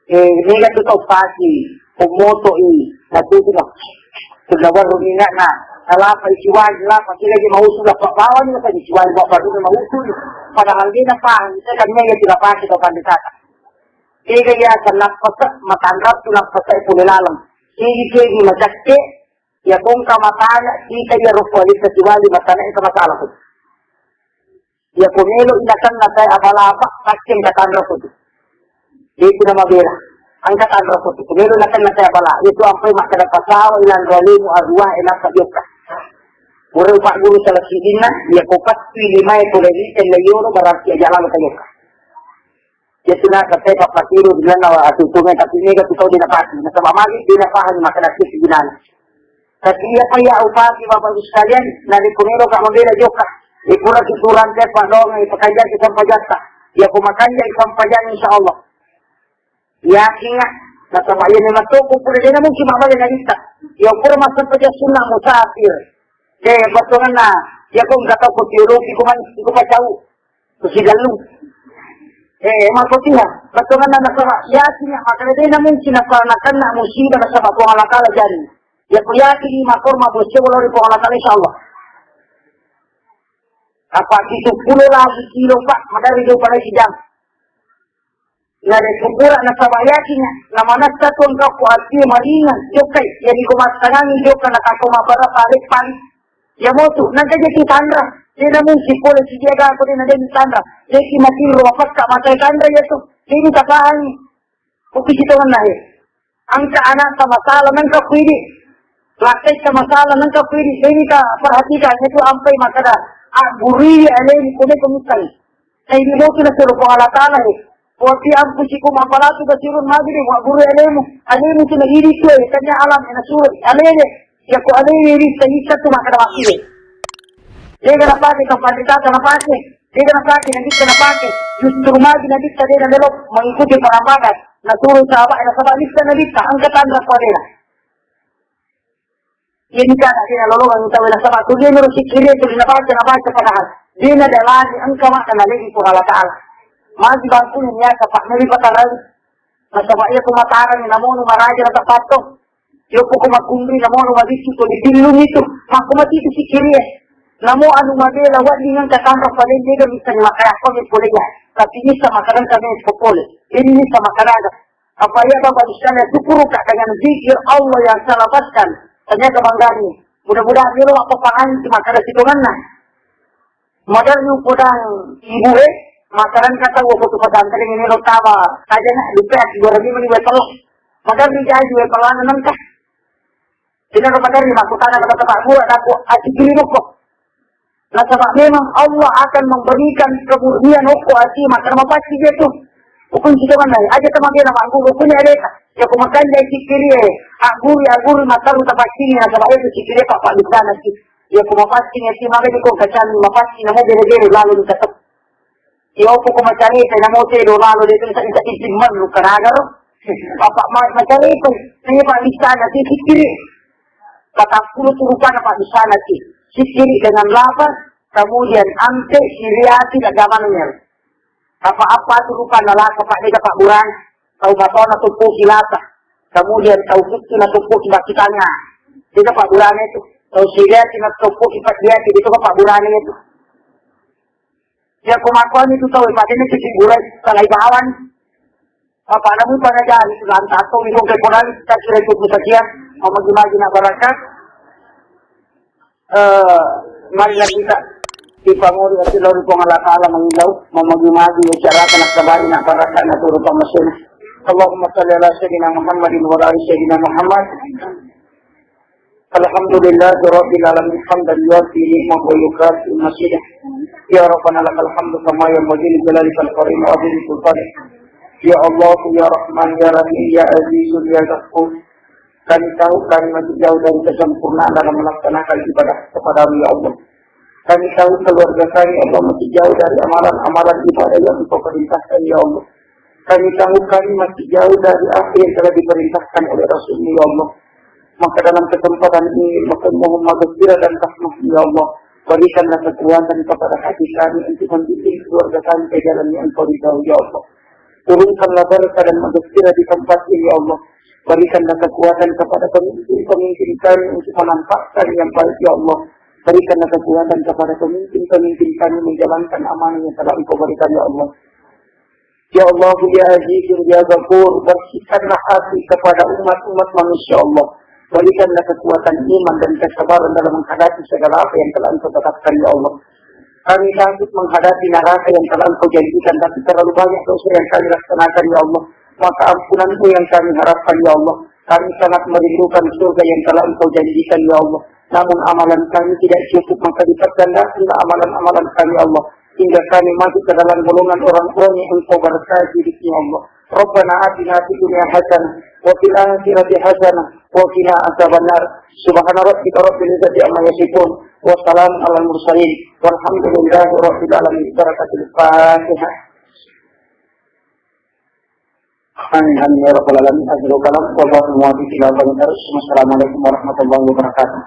Eh, mega tu tau pasi, pemmoto i, natutu no. Sudah baru ingat na, nalapa i siwali, lapa kira di mausu, lapa bawang ni, lapa di siwali, lapa baru ni mausu ni. Padahal dia na paham, saya kan mega tidak pasi tau pandai kata. Tega iya sannappasa, matanrattu nappasa pole laleng. Sigi-sigi macakke, iya kongka matana, kita iya rokko alita siwali matana, engka masalah ko. Iya ko melo inakan natai abala apa, pacceng katanra ko tu. Itu nama bela. Angka tanra ko tu. Melo nakan natai abala. Itu ampai makkada pasawa ilan ralimu arwah enaka jokka. Ure upak guru salah sidinna, iya ko pasti lima itu lagi, tenda yolo, berarti aja lalu ka jokka. Iya, tuna katai pappatiru, bilang nawa atutunge, tapi mega tu tau dina pati. Nasaba magi dina pahami makkada tu sidinana. Tapi iya pa iya upati Bapak Ibu sekalian, narekko melo ka mabela jokka. E pura ki surang te padonga, e pakanja ki sampajatta. Iya ko makanja ki sampajang, insya Allah. Yakinga, nasaba iya memang toko pura dena mungkin mabela nabitta. Iya pura masampaja sunnah musafir. Eh, bettuanna, iya ko enggak tau ko teologi ko man, ko pacau. Kusigalung. Eh, maksudnya, bettuanna nasaba yakin, makkada dena mungkin nasaba nakenna musibah nasaba Puang Allah Taala jari. Iya ko yakin makorma bossi wala ri Puang Allah Taala, insya Allah. Apa itu pulo lagi kilo, Pak, madari dua pada sidang. Narekko pura nasaba yakin, namanassa tu engka ko ati maringan, jokkai, jadi ko mattangangi jokka, nakako mabara pare pang. Iya motu, nangka jaki tanra. Dena mungkin pole sijaga ko dena deni tanra. Jaki matinro mapakka matai tanra iya tu. Deni tapahangi. Ko pisi tongenna e. Angka anakta masalah nengka kuidi. Lakkaitta masalah nengka kuidi. Deni ta perhatikan itu ampai makkada. Aggurui aleni kone ko mittai. Sai di motu nasuro Puang Allah Taala e. Wati ampusiku mapalatu kasirun magi de, wa guru alemu. Alemu tu nagidi tu e, tanya alam e nasuro. Alele. Iya ko alele, rissa-rissa tu makkada mati de. Dega napake, kampani tata napake. Dega napake, nabitta napake. Justru magi nabitta dega melo mengikuti perkembangan. Nasuro sahabat, nasaba nabitta, nabitta. Angka tanra ko dena. Iya, engka na dena lolongang tau e nasaba tu dena ro sikkiri tu dena baca, na baca padahal dena dalani engka makna nalegi Puang Allah Taala. Magi bangkuni niaka pak meli patarau. Nasaba iya ko matarani namonu maraja na tapatto. Iya ko makunri namonu mabiccu ko dipillung itu. Makko mati itu sikkiri e. Namo anu mabela wedding engka tanra paling dega bisa ni makaya ko mi pole ya. Tapi bisa makarang kami ko pole. Ini bisa makarang. Apa iya Bapak Ibu sekalian, syukur ka dengan zikir Allah yang saya lapaskan. Ternyata banggani. Mudah-mudahan melo apa pangan cuma kada sitonganna. Magar yu podang ibu e, makanan kata wo kutu pesantren ini lo taba. Aja nak lupa dua ribu lima belas. Magar di jaju e pelana nengkah. Sina ro maderri makkutana kepada Pak Guru, aku ati gili mokko. Nasaba memang Allah akan memberikan kemurnian okko ati, maka mapacci je tu. Hukum situ kan aja sama dia nama Guru, hukumnya ada. Ya, aku makan dia sikiri, eh. Aguri, aguri, mataru tapaccini, nasaba itu sikiri Pak, Pak di sana sih. Ya, aku mapaccing ya, si maka di kau kacang, mapaccing, nama bere-bere, lalu ditetap. Iya, opo ko macarita, namo te do lalo de tu, sa-, sa-, isimman lu karaga ro. Apa ma-, macarita, saya Pak di sana, saya sikiri. Patappulo tu rupana Pak di sana, si. Sikiri dengan lapar, kemudian ampe, siriati, dan gamannya. Apa-apa tu rupana laka Pak, dega Pak Burhan, tau matona tu puki lata. Kemudian tau puki na tu puki baki tanga. Dega Pak Burhan itu. Tau siriati na tu puki Pak Diati, itu Pak Burhan itu. Ya, ko makkuani tu tau, eh, patene tu siburai, salai bawan. Apa namu pangajari tu lantas, tau, iko ke koran, kita kira itu pusakia, mamagi-magi na barakat. Eh, marilah kita dipangori hati lalu Puang Allah Ta'ala mengilau, mamagi-magi, ya, cara kena kabari na barakat, na turut pamasun. Allahumma salli ala Sayyidina Muhammadin wa ala ali Sayyidina Muhammad. Alhamdulillahirabbil alamin, hamdan yuwafi ni'mahu wa yukafi mazidah. Ya Rabbana lakal hamdu kama yanbaghi li jalalikal karim wa azimi sultanik. Ya Allah, ya Rahman, ya Rahim, ya Azizun, ya Ghafur. Kami tahu kami masih jauh dari kesempurnaan dalam melaksanakan ibadah kepada-Mu, ya Allah. Kami tahu keluarga kami, Allah, masih jauh dari amalan-amalan ibadah yang Engkau perintahkan, ya Allah. Kami tahu kami masih jauh dari apa yang telah diperintahkan oleh Rasul-Mu, ya Allah. Maka dalam kesempatan ini, maka mohon maghfirah dan rahmat, ya Allah. Berikanlah kekuatan kepada hati kami untuk membimbing keluarga kami ke jalan yang Engkau ridhau, ya Allah. Turunkanlah berkah dan maghfirah di tempat ini, ya Allah. Berikanlah kekuatan kepada pemimpin-pemimpin kami untuk menampakkan yang baik, ya Allah. Berikanlah kekuatan kepada pemimpin-pemimpin kami menjalankan amanah yang telah Engkau berikan, ya Allah. Ya Allah, ya Aziz, ya Ghafur, bersihkanlah hati kepada umat-umat manusia, Allah. Berikanlah kekuatan iman dan kesabaran dalam menghadapi segala apa yang telah Engkau tetapkan, ya Allah. Kami takut menghadapi neraka yang telah Engkau janjikan, tapi terlalu banyak dosa yang kami laksanakan, ya Allah. Maka ampunan-Mu yang kami harapkan, ya Allah. Kami sangat merindukan surga yang telah Engkau janjikan, ya Allah. Namun amalan kami tidak cukup, maka dipergandapkanlah amalan-amalan kami, ya Allah. Hingga kami masuk ke dalam golongan orang-orang yang Engkau berkahi rizkinya, Allah. Rabbana atina fid dunya hasanah wa fil akhirati hasanah wa qina adzabannar. Subhana rabbika rabbil izzati amma yasifun. Wa salamun alal mursalin. Walhamdulillahi rabbil alamin. Barakatul Fatihah. Amin, amin, ya rabbal alamin. Akhirul kalam. Wallahul muwaffiq ila aqwamit thariq. Wassalamualaikum warahmatullahi wabarakatuh.